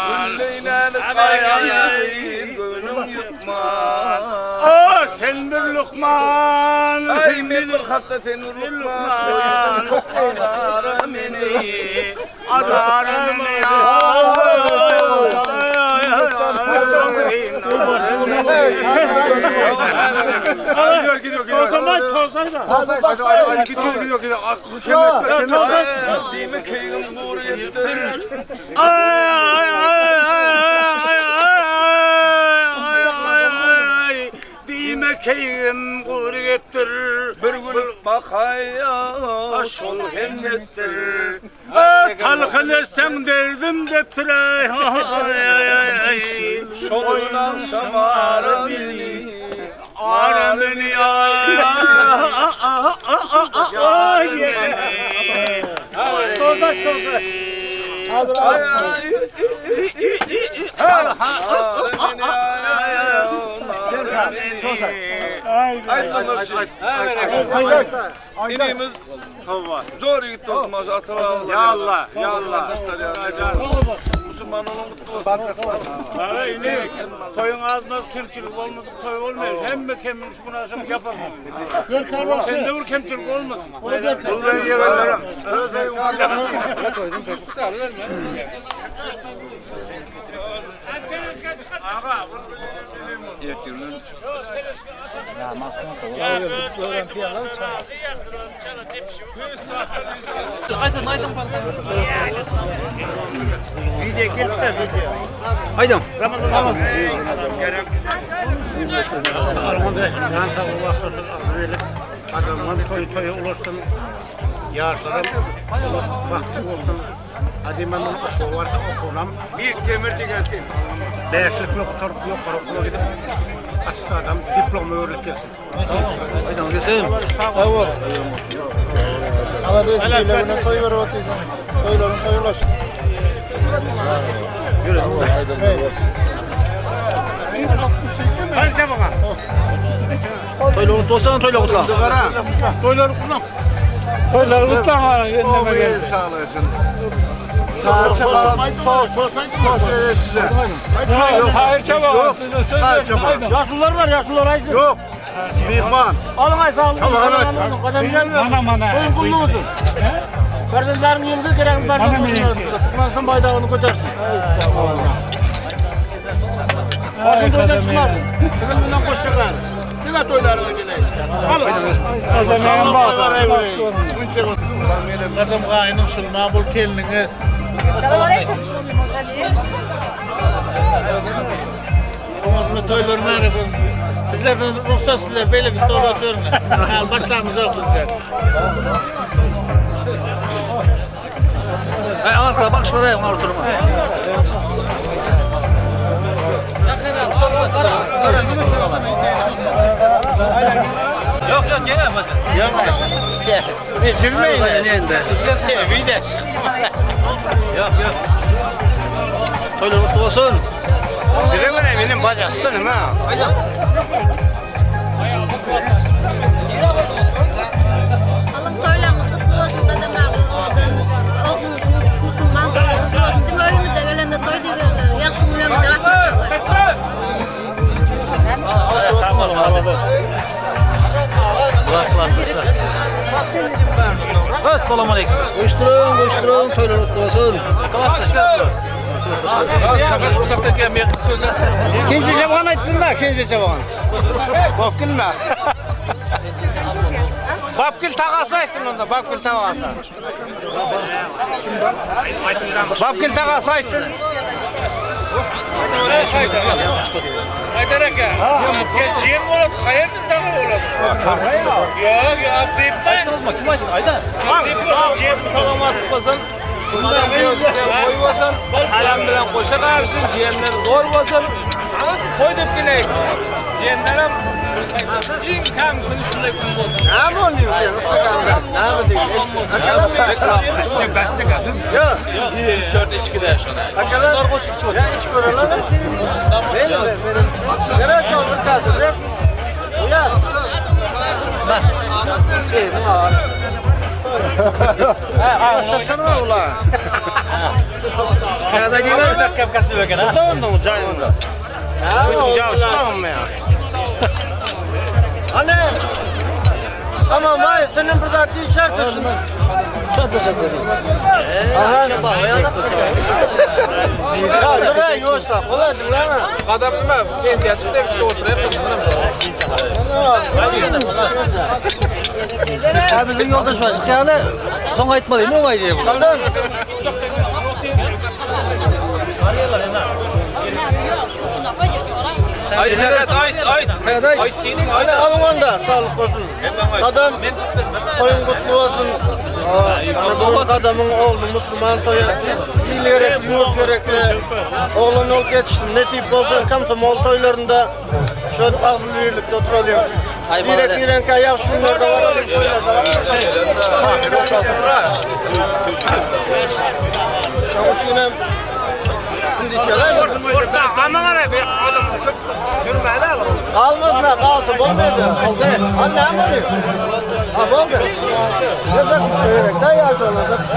Gülleý näzik aýyzy, göwnüň ýykman. A sen bir lukman. Aý men bir hassa sen bir lukman. Azara meni, azara meni. Diýme keýgim gury ýetdi. Diýme keýgim gury gepdir. Bir gülüp bakaýa, şol hem ýetdir. Talhyn etseň derdim depdir. Şol gün agşam ara meni, ara meni Tozak tozak. İnimiz zor ýigit dostum aşa ata Ya Allah, ya Allah. Musulman olun kutlu olsun. Ay ne? Toyun ağzına kemçilik olmadık toy olmuyor. Hem kemçilik şu münasebet yapamam. Sende bir kemçilik olmasın. Aýdyň. Adamlar toý toýa ulaşsyn. Ýaşlaram bagtly bolsun. Adymandan okuw barsa okuwlam. Bir temir digelsin. Bäşlik gutaryp ýokary okuwa gidip açyk adam diplom öwrülip gelsin. Aýdyň gelsin. Sag bol. Allah da toý berip otyrsyň. Toýlaryň toýy ulaşsyn. Toýlar kutly bolsun, toýlar kutla. Toýlar kutlan. Toýlar kutlan. Hayır çabuk. Ýaşulular bar, ýaşulular aýsyn. Yok. Mihman. Alyň aý sag bolun. Mana mana. Toýuň kutly bolsun. Perzentleriň ýylgy geregin Türkmenistan baýdagyny götersin. Başyn toýdan çykmasyn. Siziň bilen goşýarlar. Diňe toýlaryňa geleýin. Gadam gaýynyň şulma bul keliniňiz. Oňatly toýlar mübarek olsun. Bizlerden ruhsat sizler beýle bir toýlar görme. Hal başlarymyz yok bizler. Aý arka bak şuraya oňa oturma. Yok yok gene bacım. Geçirmeyin. Bir de Yok yok. Toýlar kutly bolsun. Süregene benim bacastan ha. Aýdyň. Allah toýlarymyz kutly bolsun, gadam olsun. Oglumyz musulman toýy kutly bolsun. Diňe öýümüze gelende toý diýerler. Ýagşy günlerimize gatnaşarlar. Assalamu aleyküm. Goýuşdyryň, goýuşdyryň, toýlar kutly bolsun. Kenje çaban aytsın da, kenje çaban. Bop gülme. Bapgül tagasy aýtsyn onda, Bapgül tagasy. Bapgül tagasy aýtsyn. Haydar aka. Gel jiyen boladi, qayerdan tag'a bo'ladi? Yo'q, yo'q, deyapman. Kim aytdi? Aydan. Jiyen Salomat bo'lsin. Bundan to'y bo'lsin. Alam bilan qo'sha qarsin, jiyanlar zo'r bo'lsin. To'y deb kelaylik. Jiyanlar ham eng kam kuni shunday kun bo'lsin. Näme bolýar sen ustaganda? Näme diýip? Ýok. Akalar, ya iç göreler. Benim benim. Nereye şu bir kase ver. Ya. Sarsana ula. Şurada onda cayında. Duydum cevap çıkamam ya. Anne. Aman vay senin bir zat şart düşün. Aha. Ya dur ey yoşla. Kolay dinleme. Adam nima pensiya chiqsa ishga o'tiryapti. Ha bizim yoldaş başka yani son aytmalıyım o aydı. Kaldım. Ayt Sagat ayt ayt. Ayt dedim Hadi alın onda sağlık olsun. Adam toyun kutlu olsun. Anadolu adamın oldu Müslüman toyu. İl gerek, yurt gerekli. Oğlan olup yetişsin. Nesip olsun komsomol toylarında şöyle ağzı birlikte oturalım. Direk direk ayak şunlar da var. Şunun için hem Orta ama var bir adam köp jürmäli al. Almaz kalsın olmadı. Anne ama ne? Ha oldu. Ne zakış gerek? Da yaş olan zakış.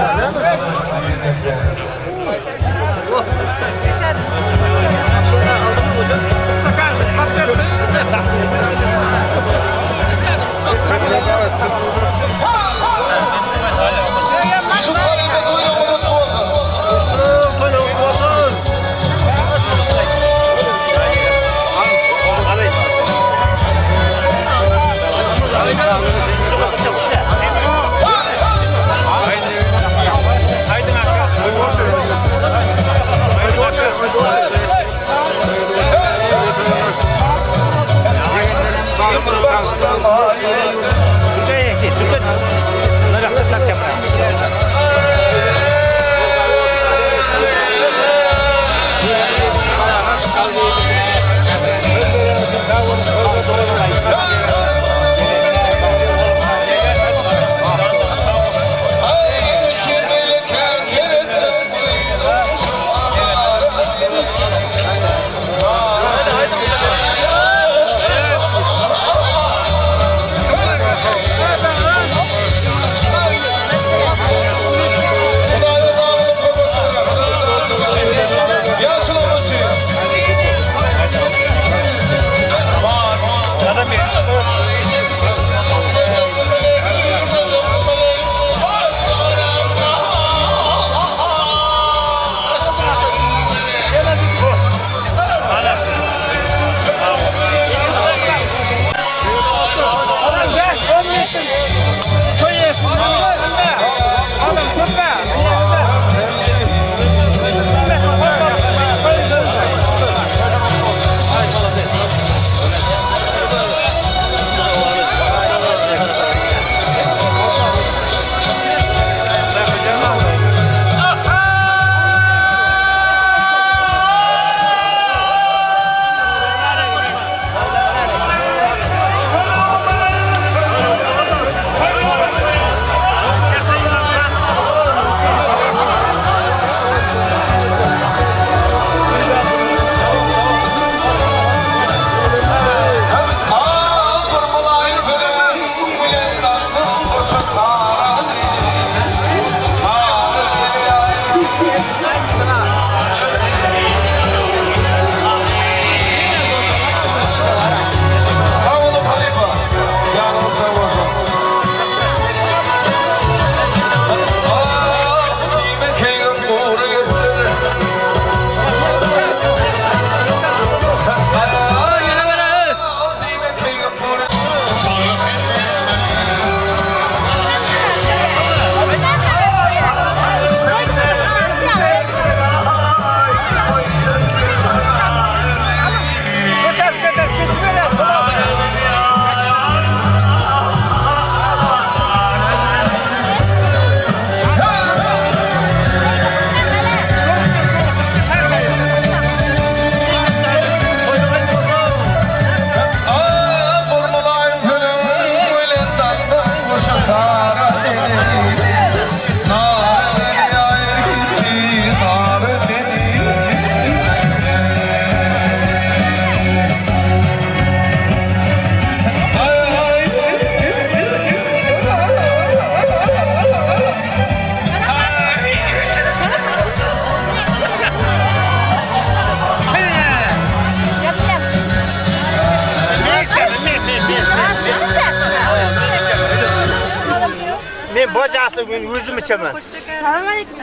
Hojası men özüm içemem. Salam aleyküm.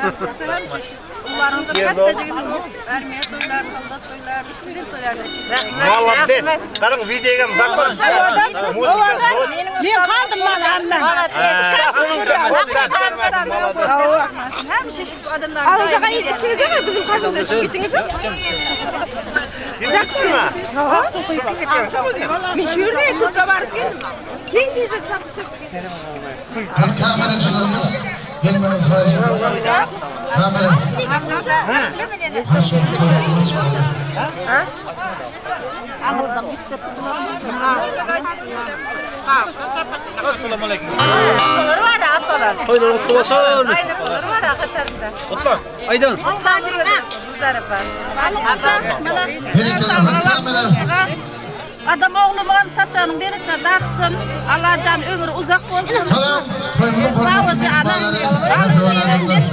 Ullaryňyzda katta jigit bolup, armiýa toýlar, soldat toýlar, student toýlaryna çekildi. Молодец. Garaň videoga zakon. Muzika zor. Men kaldym malamdan. Hemişe şu adamlar. Alınca içiňiz bizim kaşymyza içip gitdiňiz. Men şu ýerde Türk'e baryp geldim. Keň teyze Kameraçylarymyz gelmegiňizi haýyş edýäris. Kamera. Haşam toýuny açmaly. Assalamu aleyküm. Apalar var apalar. Toýlar gutly bolsun. Aýnalar var hatarynda. Gutla. Aýdyn. Adam oglumam saçanyň bereketi dartsyn. Allajan ömri uzak bolsun. Salam, toýumyzyň hormatly myhmanlary, mähriban adamlar.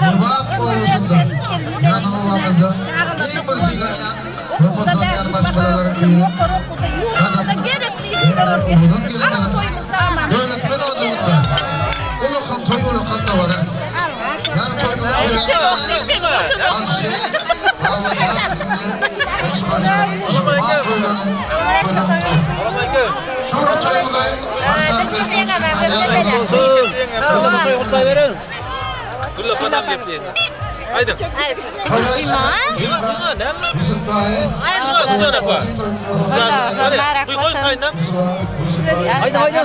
Lebap obasynda, ýagny obamyzda iň bir sylanýan, hormatlanýan maşgalalaryň biri Gadamyň hem-de owadan gelinimiziň Döwletmen ojagynda ullakan toý ullakan dabara. Ýagny toýumyzyň sebäpkäri Alişer Babajan hem-de Meşhurjan musulman toýlaryny toýlap dur. Şu gün toýumyzy başlap bermek üçin taýýar. Gülle padam gepleýsin. Aýdyň.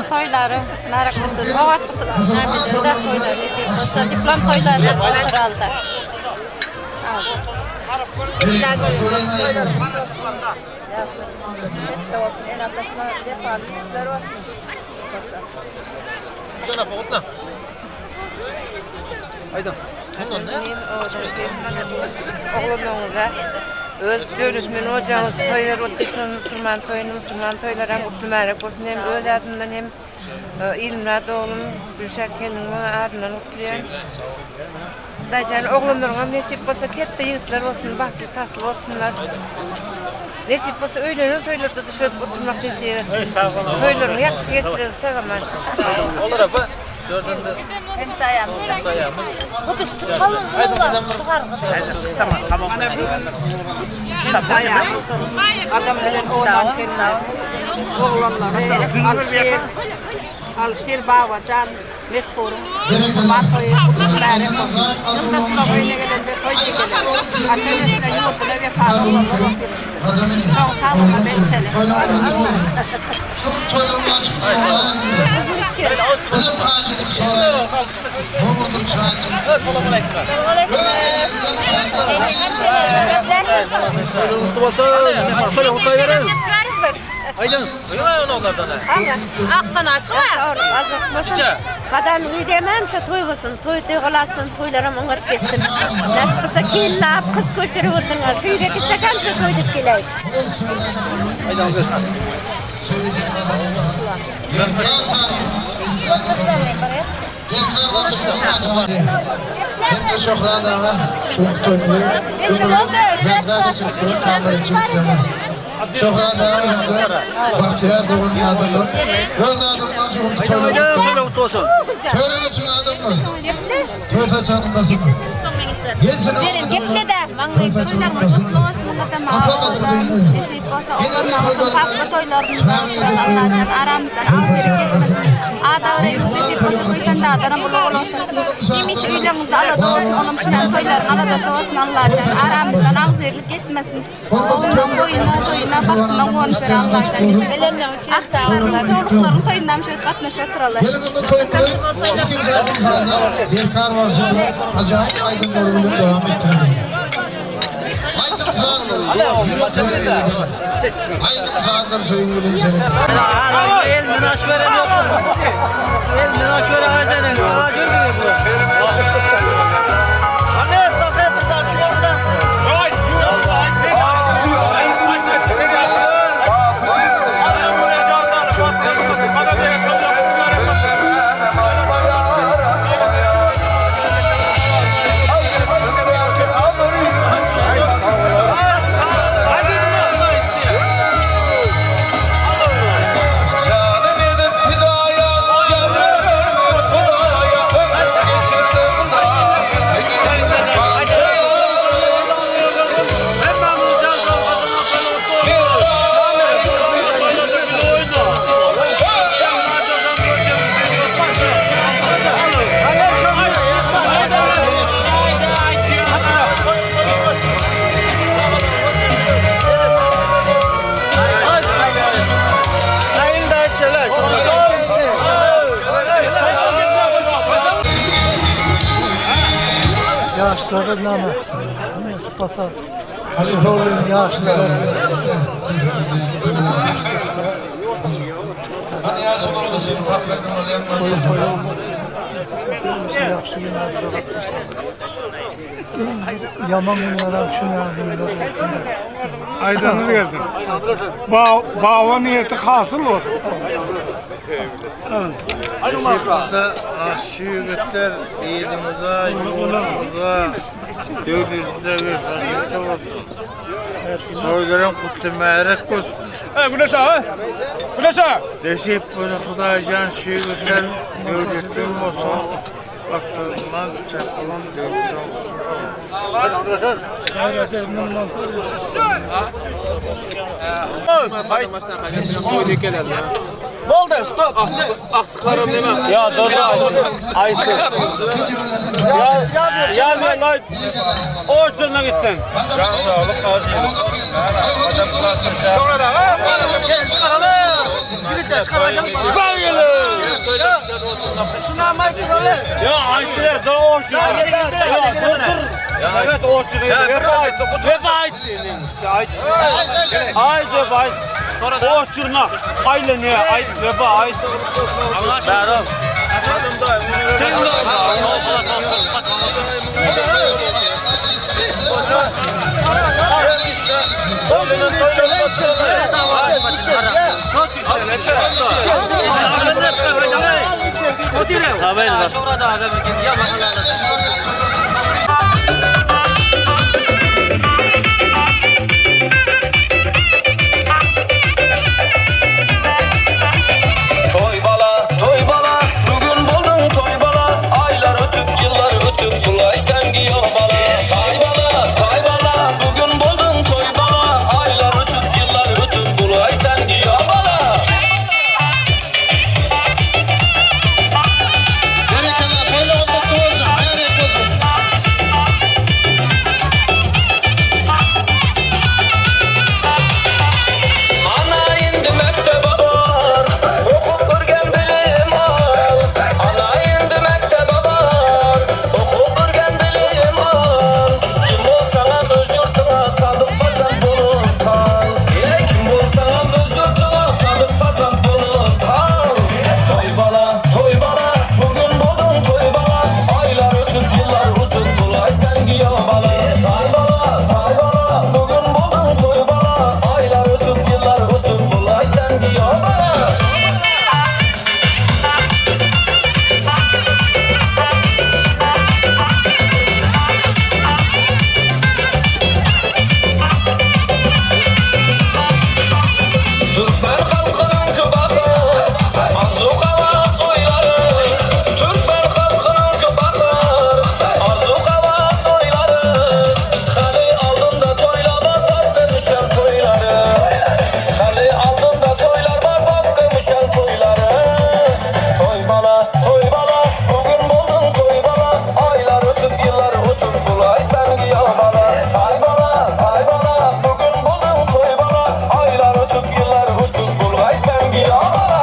Toýlary, märäk bolsun. Obat bolsun. Diplom toýlary herhalde. Olsun, en atasına vefalı yiğitler olsun. Jana gutla. Aýdyň. Oglanlaryňyza öz döwletmen ojagyňyz toýlar otyrsan musulman toýuny musulman toýlaram gutly mübärek bolsun hem öz adymdan hem Ilmyrat oglum Gülşat gelniň adyndan gutlaýan. Hudaýjan oglanlaryňam nesip bolsa ketde ýigitler bolsun bagtly tagtly bolsunlar. Nesip bolsa öýlenen toýlarda da şöyle oturmak nesip etsin. Toýlaryňy ýagşy geçireris sag aman. Olar apa. Dördünde. Hemsaýamyz. Huduş tutalım. Adam bilen oğlan Oglanlary Alişer, Alişer Babajan, Meşhuryň musulman toýy gutly mübärek bolsun. Ýylda şular öýüne gelende toý çekeler. Ata-enesine ýurduna wepaly oglanlar bolup ýetişsin. Soň sag bolma men çelim. Aýdyň. Akdan açma. Gadam edemem şu toý bolsun, toý toýgalasyn, toýlaram oňaryp geçsin. Nasip bolsa kelläp, gyz köçürip oturňlar. Şu ýere gitsek hem şu toý diýip geläýik. Hem-de Şöhrat aga şu günki toýumyzy ömürlik ýazga geçirip duran kameraçy ýigitlerimiz. Şöhrat aga hem-de Bagtyýar doganyň adyndan öz adymdan şu günki toýlary gutlaýan. Töre geçiň adamlar. Toý saçagynyň başyna. Gelsin Jeren geple-de. Toý saçagynyň başyna. Ata gadyr bilmeli. Ene mähri Hemişe öýleriňizde alada bolsun, olam şunan toýlaryň aladasy bolsun Allajan. Aramyzdan agzybirlik gitmesin. Oglunyň boýuna, toýuna, bagtyna guwanyp ber Allajan. Agtyklaryň, çowluklaryň toýunam şöýdüp gatnaşyp oturaly. Geliň indi toýumyzy ikinji aýdym-sazda Derkar bagşymyzyň ajaýyp aýdymlary bilen dowam etdireliň. Aýdym-sazlar ýürekleri ereder. Aýdym-sazlar söýgi bilen şerek. Elinden aş veren yok mu? Elinden aş veren ağacı ağacı öldürüyor bu. Anne sakın bir tane orada. Canım edip Aýtjak näme? Nesip bolsa Howlyň ýaşly bolsun. Ýagşy günler Ýaman günler şu günler Aýdanyňyz gelsin. Baba niýeti hasyl bolsun. Nesip aşçy ýigitler ilimize, ýurdumyza, döwletimize wepaly bolsun. Toýlaryň gutly mübärek bolsun. Ey Güneş ağa! Güneş ağa! Nesip bolsa Hudaýjan şu ýigitler döwletli bolsun. Baktygyndan çapylan döwletli bolsun. Boldy, stop. Ya dur Ayşe. Ya ya ya lan. O şuna gitsin. Can sağlık az Ya Ayşe dur o şuna. Ya dur dur. Evet o şuna. Vefa ayt. Ayt. Ayt O şuna. Aile ne? Ay vefa ay. Bayram. Sen Toý bala, toý bala, bu gün bolduň toý bala, Aýlar ötüp, ýyllar ötüp, bulaý sen giýew bala. Taý bala, taý bala, bu gün bolduň toý bala, Aýlar ötüp, ýyllar ötüp, bulaý sen giýew bala. Berekella, toýlaryňyz gutly bolsun, mübärek bolsun. Ana indi mekdebe bar, okup örgen bilim al. Ana indi mekdebe bar, okup örgen bilim al. Kim bolsaňam öz ýurtuňa sadyk farzant bolup kal. Eý, kim bolsaňam öz ýurtuňa sadyk farzant bolup kal. Toý bala, toý bala, bu gün bolduň toý bala. Aýlar ötüp, ýyllar ötüp, bulaý sen giýew bala. Taý bala, taý bala, bu gün bolduň toý bala. Aýlar ötüp, ýyllar ötüp, bulaý sen giýew bala. Türkmen halkynyňky bahar, arzuw-hawas oýlary. Türkmen halkynyňky bahar, arzuw-hawas oýlary. Hali aldynda toýlar bar, bagta düşen toýlary. Hali aldynda toýlar bar, bagta düşen toýlary. Toý bala, toý bala, bu gün bolduň toý bala. Aýlar ötüp, ýyllar ötüp, bulaý sen giýew bala. Taý bala, taý bala, bu gün bolduň toý bala. Aýlar ötüp, ýyllar ötüp, bulaý sen giýew bala.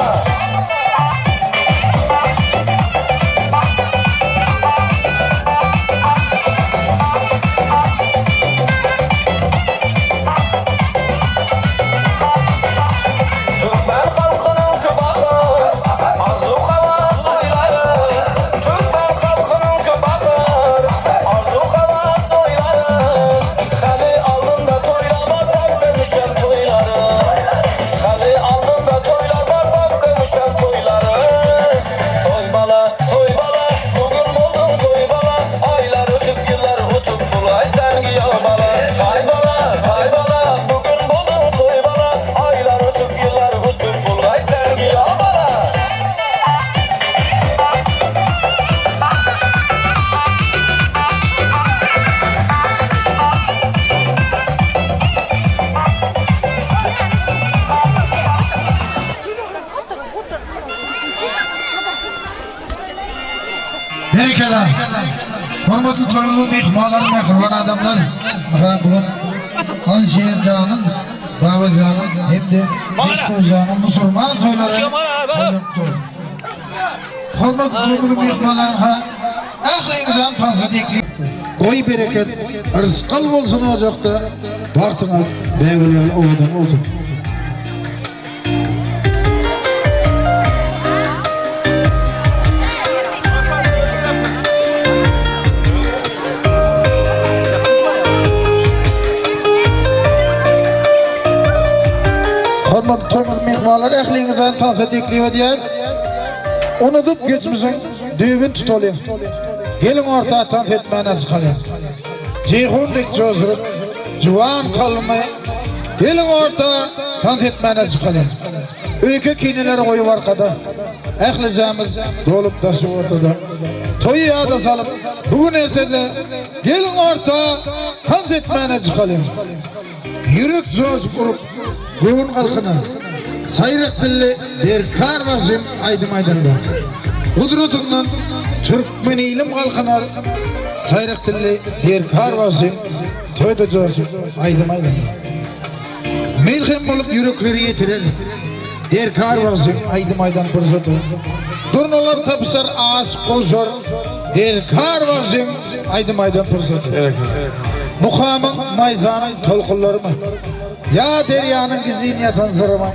Türkmen halkynyňky bahar, arzuw-hawas oýlary. Türkmen halkynyňky bahar, arzuw-hawas oýlary. Hali aldynda toýlar bar, bagta düşen toýlary. Hali aldynda toýlar bar, bagta düşen toýlary. Toý bala, toý bala, bu gün bolduň toý bala. Aýlar ötüp, ýyllar ötüp, bulaý sen giýew bala. Taý bala, taý bala, bu gün bolduň toý bala. Aýlar ötüp, ýyllar ötüp, bulaý sen giýew bala. Berekella. Hormatly toýumyzyň myhmanlary, mähriban adamlar. Aha, bu gün Alişer janyň, Baba janyň hem-de Meşhur janyň musulman toýlary toýlanypdyr. Hormatly toýumyzyň myhmanlary, ha, ähliňizi hem tansa teklip. Goý bereket, rysgal bolsun ojakda, Bagtyňyz bägül ýaly owadan bolsun. Hormatly toýumyzyň myhmanlary ähliňizden tansa teklip edýäris. Unudyp geçmişiň düýbün tutalyň. Geliň orta tans etmäne çykalyň. Jeýhun dek jozuryp, juwan kalbymy Geliň orta tans etmäne çykalyň. Öýke kineleri goýup arkada, Ählijämiz dolup daşyp ortada. Toýy ýada salyp, bu gün ertede Geliň orta tans etmäne çykalyň. Ýürek joşup urup, göwün galkynar. Saýrak dilli Derkar bagşym aýdym aýdanda. Gudratyňdan türkmen ilim galkynar. Saýrak dilli Derkar bagşym toýda joşup aýdym aýdanda. Melhem bolup ýürekleri ýetirer. Derkar bagşym aýdym aýdan pursady. Durnalar tapyşar, aşyk gowşar. Derkar bagşym aýdym aýdan pursady. Mukamyň, maýzanyň tolkunlarymy? Ýa derýanyň gizlin ýatan syrymy?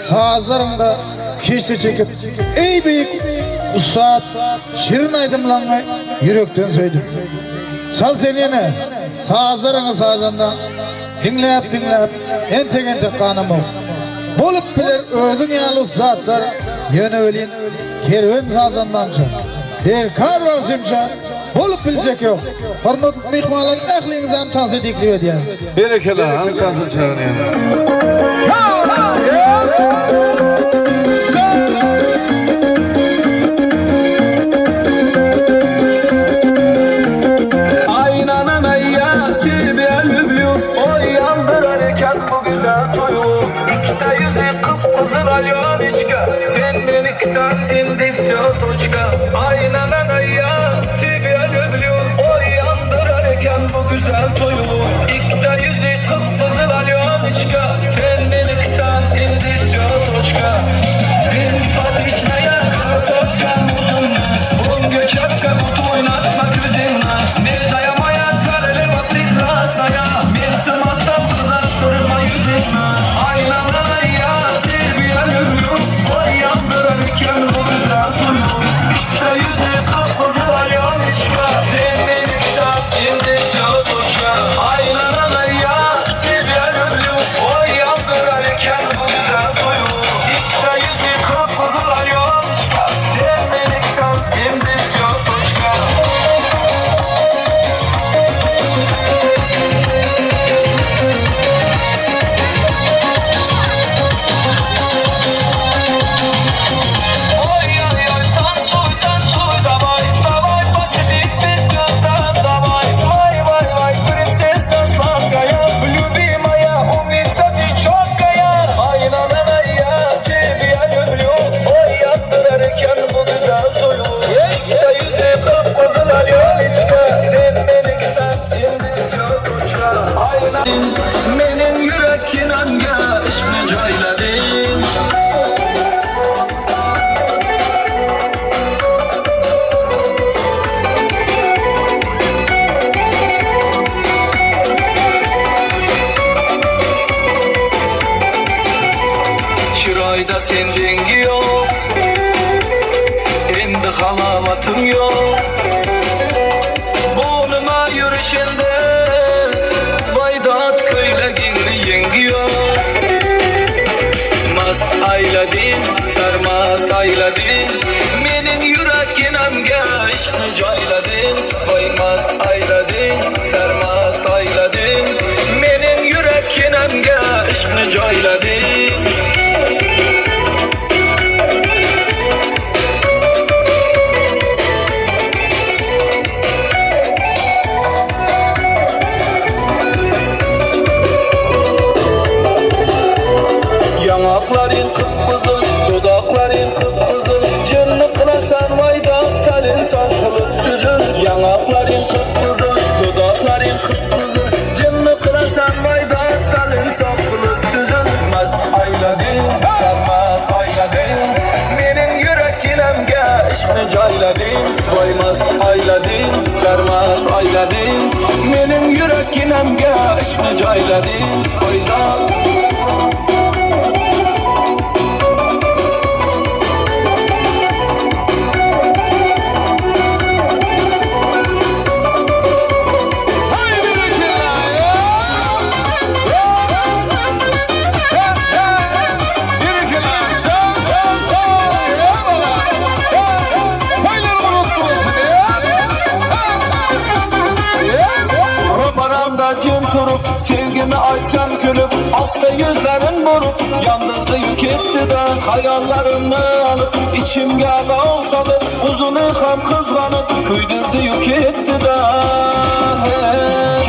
Sazlaryňda keşde çekip, eý beýik ussat, şirin aýdymlaňňy ýürekden söýdüm. Çal sen ýene sazlaryňy sazanda, Diňläp-diňläp, entek-entek ganamok. Bolup biler özüň ýaly ussatlar, ýöne welin Kerwen sazandamça, Derkar bagşymça bolup biljek ýok. Hormatly myhmanlar ähliňizem tansa teklip edýän. Berekella, hany tansa çagyrýan. Sakkinemge ishqni joylading o'ylab. Roparamda jim turib, sevgimi aytsam kulib, asta yuzlarin burib, yondirdi yu ketdi-da, xayollarimni olib, ichimga alov solib, o'zini ham qizg'anib, kuydirdi yu ketdi-da.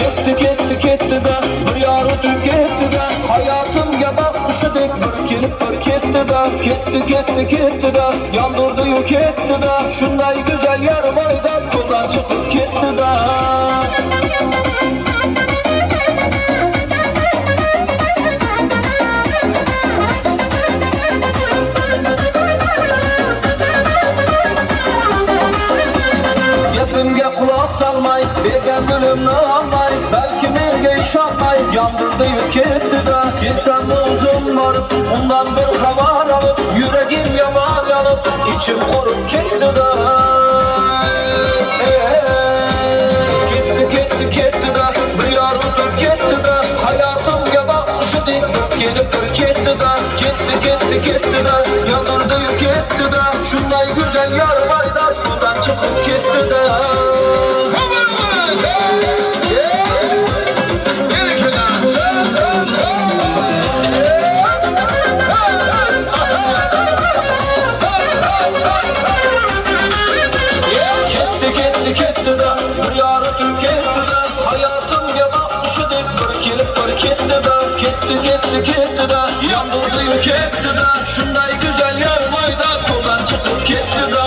Ketdi, ketdi, ketdi-da, bir yor o'tib ketdi-da, hayotimga baxt qushidek bir kelib bir ketdi-da, ketdi, ketdi, ketdi-da, yondirdi yu ketdi-da, shunday go'zal yarim oydan qo'ldan chiqib ketdi-da. Gapimga quloq solmay, bergan gulimni olmay, balki menga ishonmay, yondirdi-yu ketdi-da. Ketsam o'zim borib, undan bir xabar olib, yuragim yomon yonib, ichim qurib ketdi-da. Ketdi, ketdi, ketdi-da, bir yor o'tib ketdi-da, hayotimga baxt qushidek bir kelib bir ketdi-da, ketdi, ketdi, ketdi-da, yondirdi-yu ketdi-da, shunday go'zal yor maydan qo'ldan chiqib ketdi-da. Ketdi, ketdi, ketdi-da, bir yor o'tib ketdi-da, hayotimga baxt qushidek bir kelib bir ketdi-da, ketdi, ketdi, ketdi-da, yondirdi-yu ketdi-da, shunday go'zal yor maydan qo'ldan chiqib ketdi-da.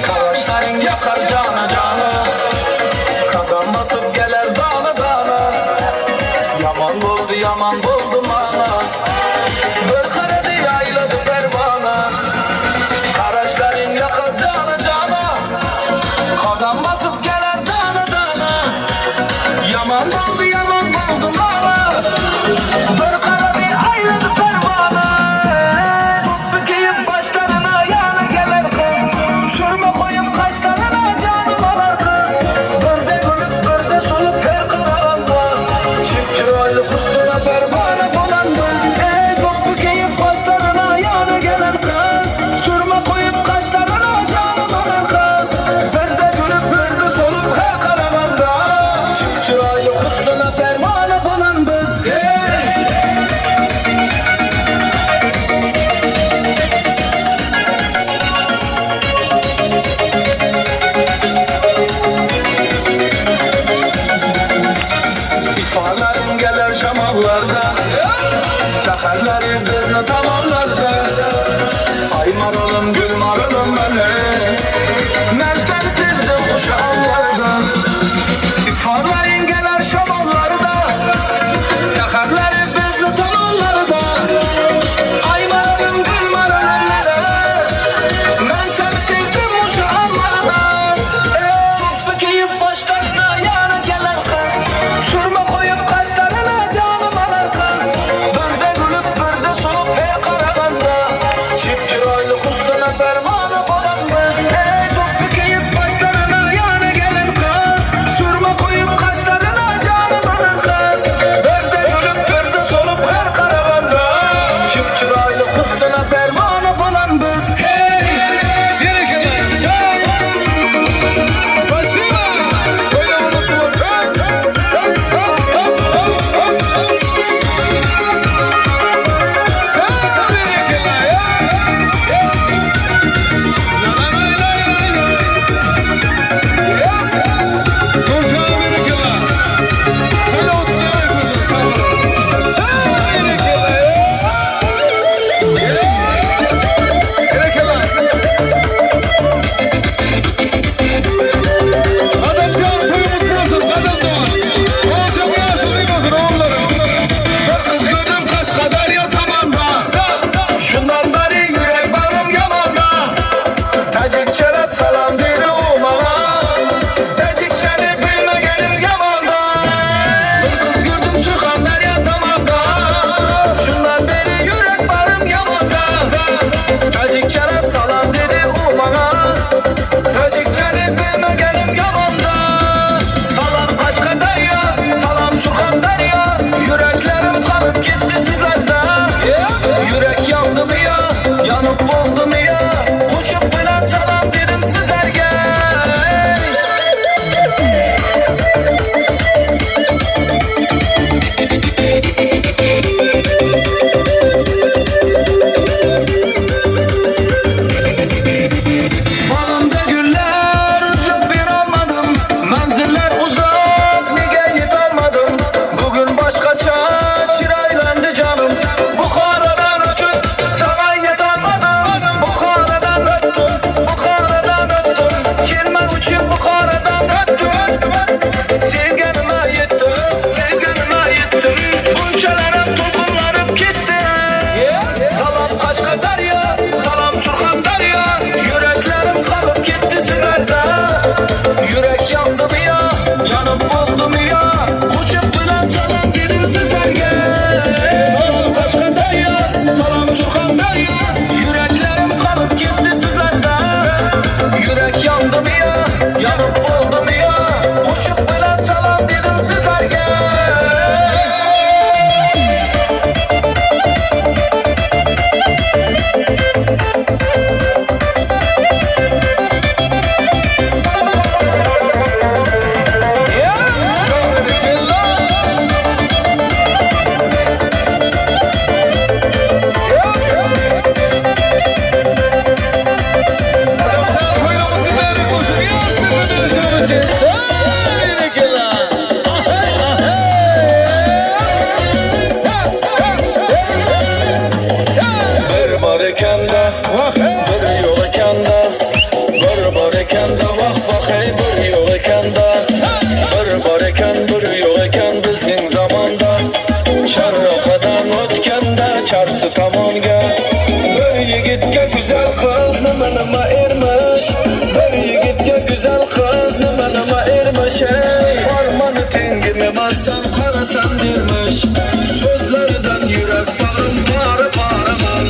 Qarashlaring yoqar jona jona, qadam bosib kelar dona dona, yomon bo'ldi, yomon bo'ldi mana, bir qaradi ayladi parvona. Qarashlaring yoqar jona jona, qadam bosib kelar dona dona, yomon bo'ldi, yomon bo'ldi mana, bir qaradi ayladi parvona. To'ppi kiyib boshlarini yana kelar qiz, surma qo'yib qoshlarini jonim olar qiz, birda kulib birda so'lib her qaraganda, chip chiroyli husnina parvona bo'lan biz. Ey to'ppi kiyib boshlarini yana kelar qiz, surma qo'yib qoshlarini jonim olar qiz, birda kulib birda so'lib her qaraganda, chip chiroyli husnina parvona bo'lan biz. Ey İfalarim gelir şamallarda, Seherleri bizni tamamlarda. Ay maralım gül maralım beni, Ben seni sevdim kuşağlarda. İfalarim gelir şamallarda, Seherleri bizni tamamlarda. Ay maralım gül maralım beni, Ben seni sevdim kuşağlarda. Ey kiyip başlarına yana gelir kız, Sürme koyup kaşlarına canım alar kız, Birde gülüp birde solup her karaganda, Çarşı tomonga. Bir yigitga güzel qiz nima nima ermish. Bir yigitga güzel qiz nima nima ermish. Ey, Farmoni tengim emassan qarasan dermish. So'zlaridan yurak bag'rim pora poraman.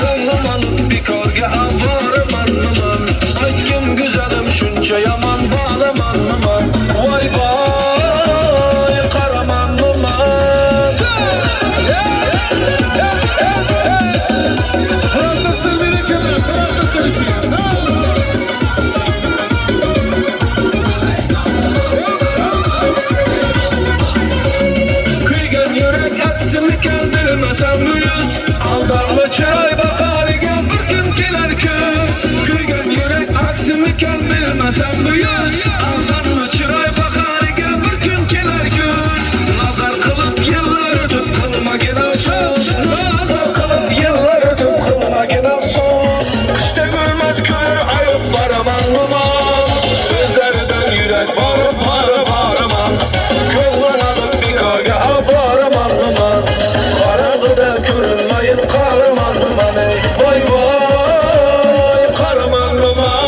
Ko'nglim olib bekorga avoraman man. Aytgin güzelim shuncha yomon bo'lamanmi man? Voy voy qaramanmi man? Kuygan yurak aksimikan bilmasam bu yuz. Aldanma chiroy bahoriga bir kun kelar kun. Kuygan yurak aksimikan bilmasam bu yuz. Aldanma chiroy bahoriga bir kun kelar kuz. Nazar qilib yillar o'tib qilmagin afsus. Nazar qilib yillar o'tib qilmagin afsus. Qishda gulmas ko'r ayib boraman man. So'zlaridan yurak borib borib boraman. Ko'nglim olib bekorga oboraman man. Qorong'ida ko'rinmayin qaraman man. Ey, Voy voy qaraman man.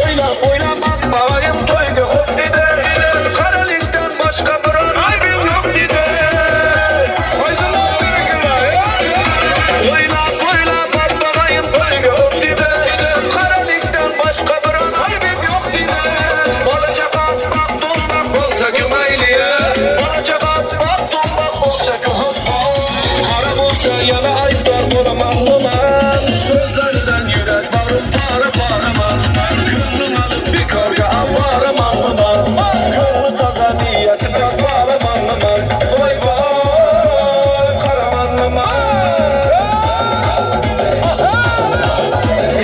O'ylab o'ylab abbog'im to'yga xo'p dedi. Qaralikdan boshqa biror aybim yo'q dedi. O'ylab o'ylab abbog'im to'yga xo'p dedi. Qaralikdan boshqa biror aybim yo'q dedi. Bola chaqa oppoq do'mboq bo'lsa mayli. Bola chaqa oppoq do'mboq bo'lsa qora bo'lsa yana aybdor bo'laman man. So'zlaridan yurak bag'rim pora poraman. Ko'nglim olib bekorga oboraman man. Ko'ngli toza niyati pok bo'laman man. Voy voy qaraman man.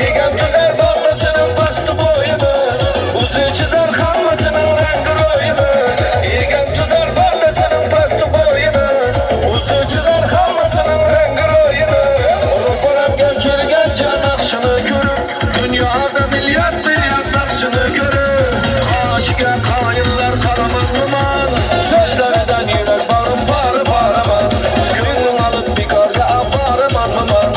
Egam tuzar bog'lasining pasti bo'yini, O'zi chizar hammasining rangi ro'yini. Egam tuzar bog'lasining pasti bo'yini, O'zi chizar hammasining rangi ro'yini. Ro'paramga kelgan naqshini ko'rib, Dunyoda milliard milliard naqshini ko'rib, Qoshiga qoyillar qaramanman. So'zlaridan yurak bag'rim pora poraman. Ko'nglim olib bekorga oboraman man.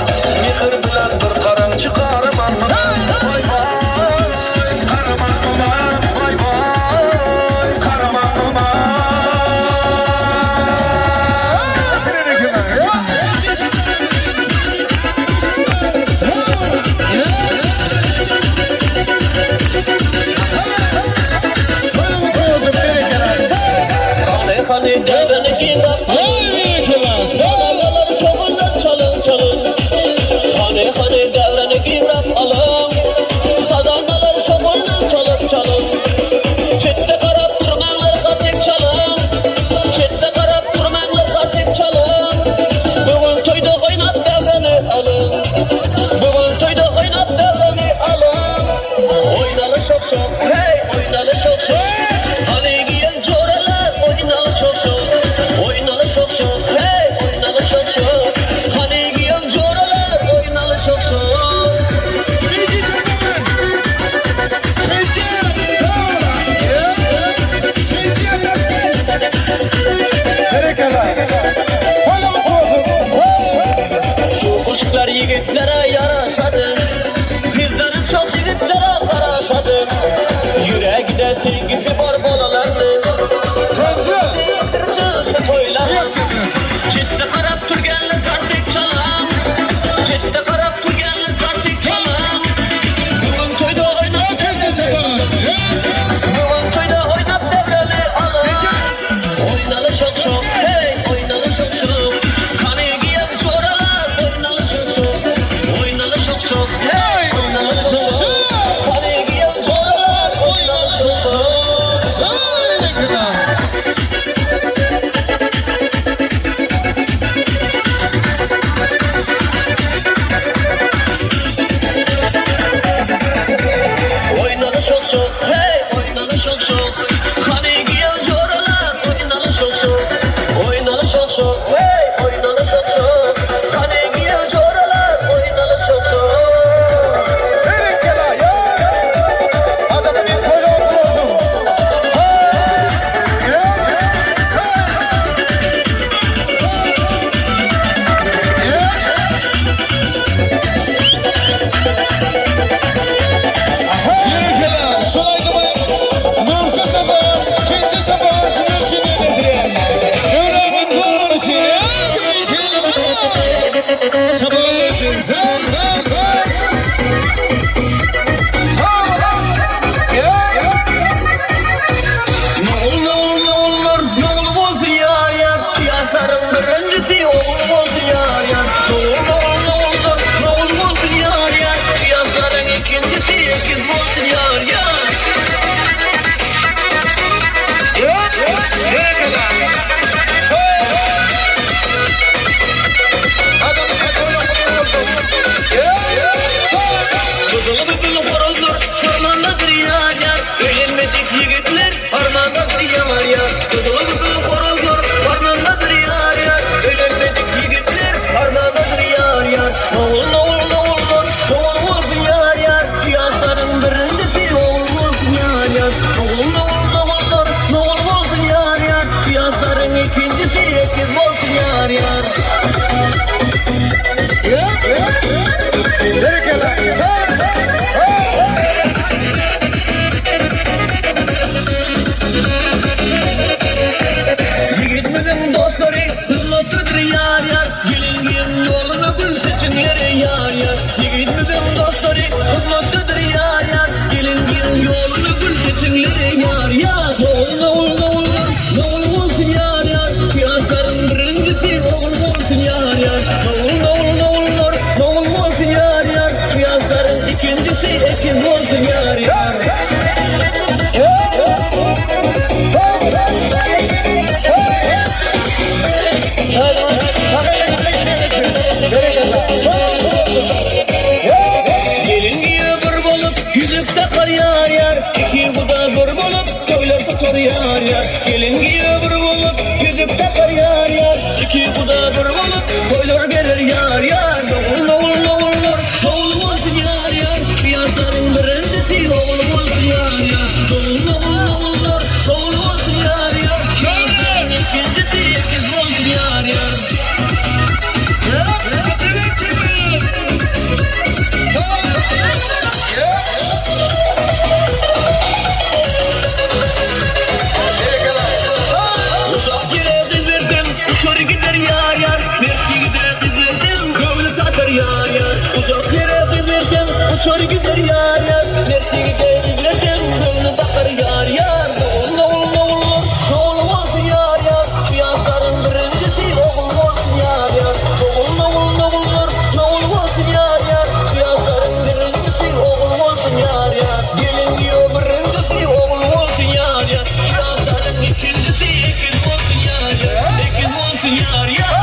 Mehr bilan bir qarang chiqaraman man. Voy voy qaraman man. Voy voy qaraman man. Hane hane devreni giymem. Sazandaları şovundan çalın çalın. Hane hane devreni giymem alın. Sazandaları şovundan çalın çalın. Çette karap durmanlar kasip çalın. Çette karap durmanlar kasip çalın. Bugün toyda oynat devreni alın. Bugün toyda oynat devreni alın. Oynalı şok şok hey oynalı şok şok. Hani giyen coralar oynalı şok şok. Oynalı şok şok hey oynalı şok şok. Hani giyen coralar oynalı şok şok. Şu kuşlar yiğitlere yaraşadı. Kızların çok yiğitlere karaşadı. Yüreğde sevgisi var balalardı. Şu toylar. Ciddi karap turganlı kartek çalam. Ciddi karap turganlı kartek çalam. Bugün toyda oynap Bugün toyda oynap devreli alın. Oynalı şok şok hey oynalı şok şok. Kanı giyen çoralar oynalı şok şok. ýar ýar. Ýigitmiziň dostlary hyzmatdadyr ýar ýar. Gelin giň ýoluna gül seçenleri ýar ýar. Ýigitmiziň dostlary hyzmatdadyr ýar ýar. Gelin giň ýoluna gül seçenleri ýar ýar. Nowul nowul nowullar nowul bolsun ýar ýar. Ýaşlaryň birinjisi ogul bolsun ýar ýar. Nowul nowul nowullar nowul bolsun ýar ýar. Ýaşlaryň ikinjisi ekiz bolsun ýar ýar. Gelin giýew bir bolup, ýüzük dakar ýar ýar, Iki guda bir bolup, toýlar tutar ýar ýar. Gelin giýew bir bolup, ýüzük dakar ýar ýar, Iki guda bir bolup, toýlar berer ýar ýar. Dogul dogul dogullar, dogul bolsun ýar ýar, Ýaşlaryň birinjisi ogul bolsun ýar ýar. Dogul dogul dogullar, dogul bolsun ýar ýar, Ýaşlaryň ikinjisi ekiz bolsun ýar ýar. Uzak ýere gyz bersem, uçar gider ýar ýar, Mert ýigide gyz bersem, göwni satar ýar ýar. Uzak ýere gyz bersem, uçar gider ýar ýar, Mert ýigide gyz bersem, göwni bakar ýar ýar. Dogul dogul dogullar, dogul bolsun ýar ýar, Şu ýaşlaryň birinjisi ogul bolsun ýar ýar. Dogul dogul dogullar, dogul bolsun ýar ýar, Şu ýaşlaryň birinjisi ogul bolsun ýar ýar. Gelin giýew birinjisi ogul bolsun ýar ýar, Şu ýaşlaryň ikinjisi ekiz bolsun ýar ýar, Ekiz bolsun ýar ýar.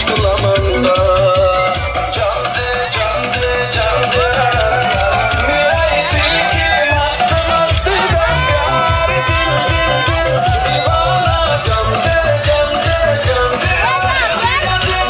Yşkylamanda Candy, candy, candy Miray silki mastı mastı Pyar dil dil dil Divana candy, candy, candy Candy, candy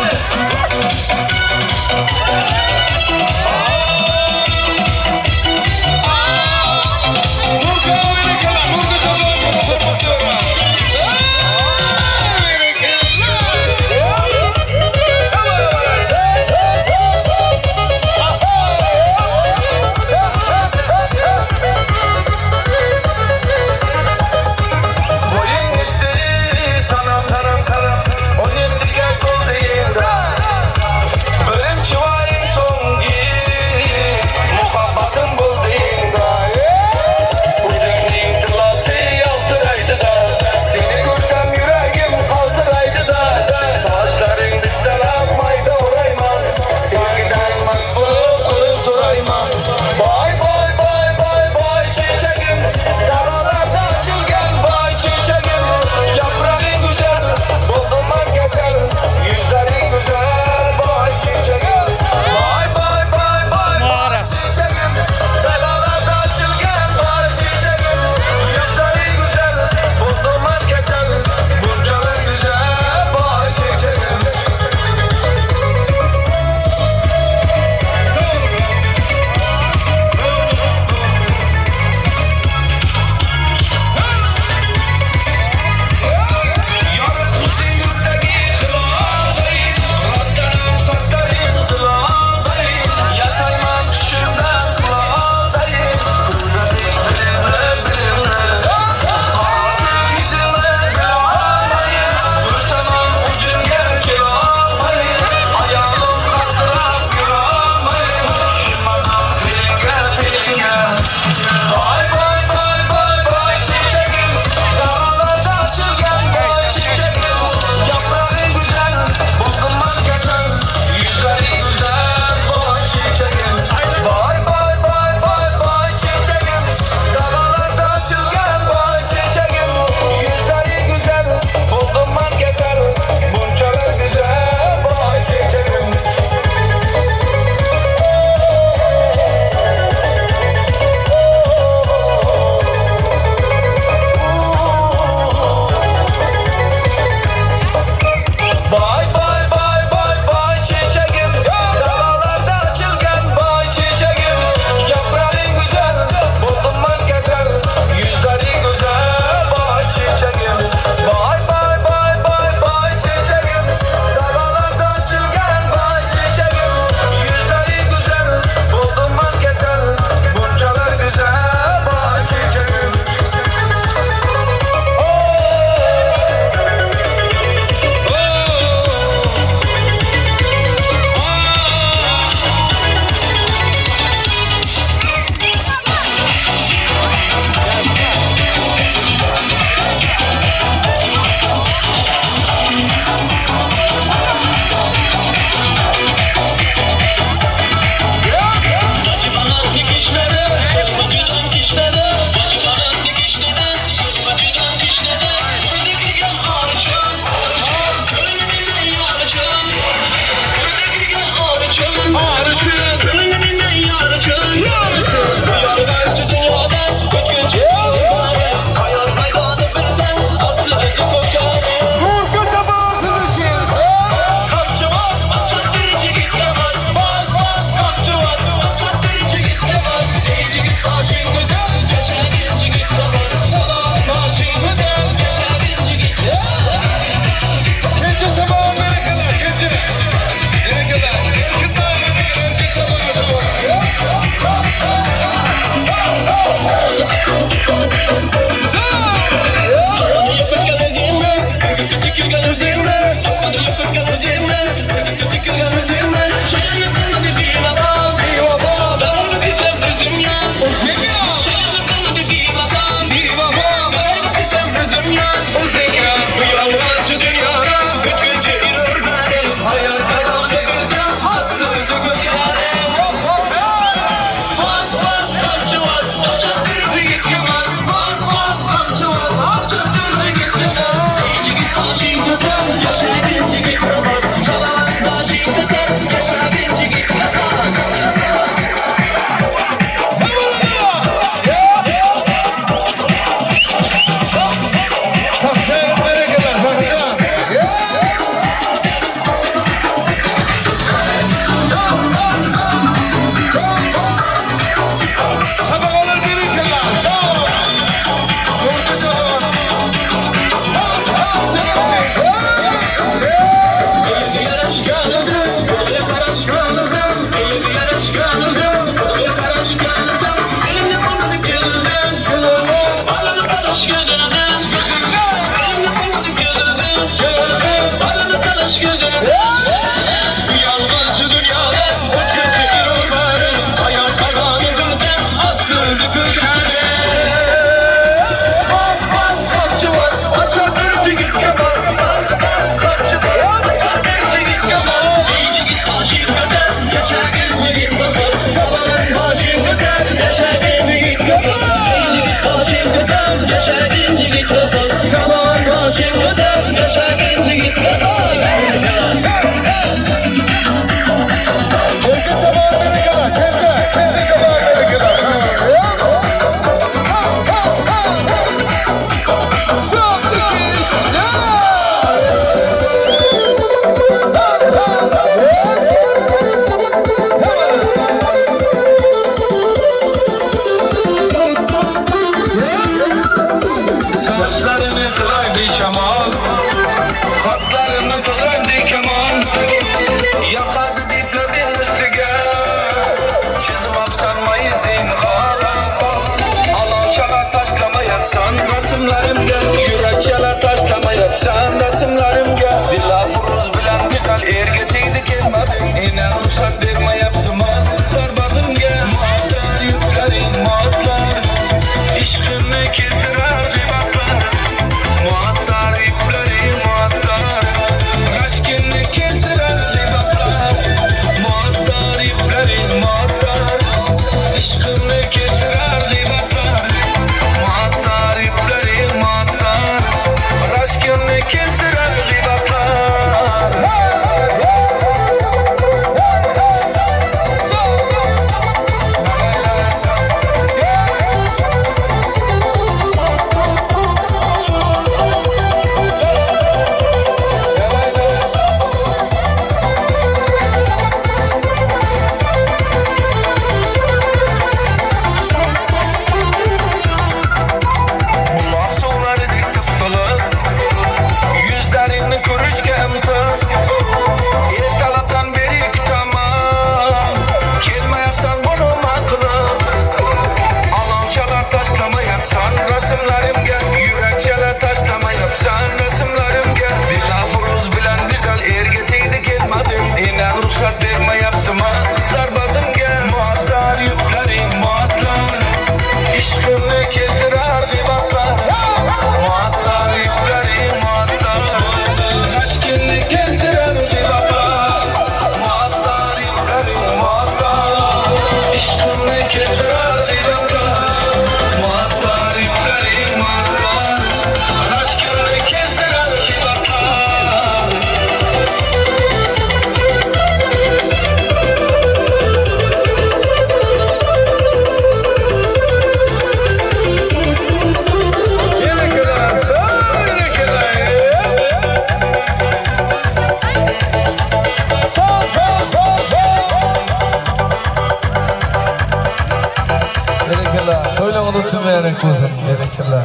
mübärek bolsun. Berekella.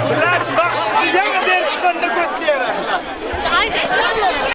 Bilen bagşysy ýaňy der çykanda götleýär.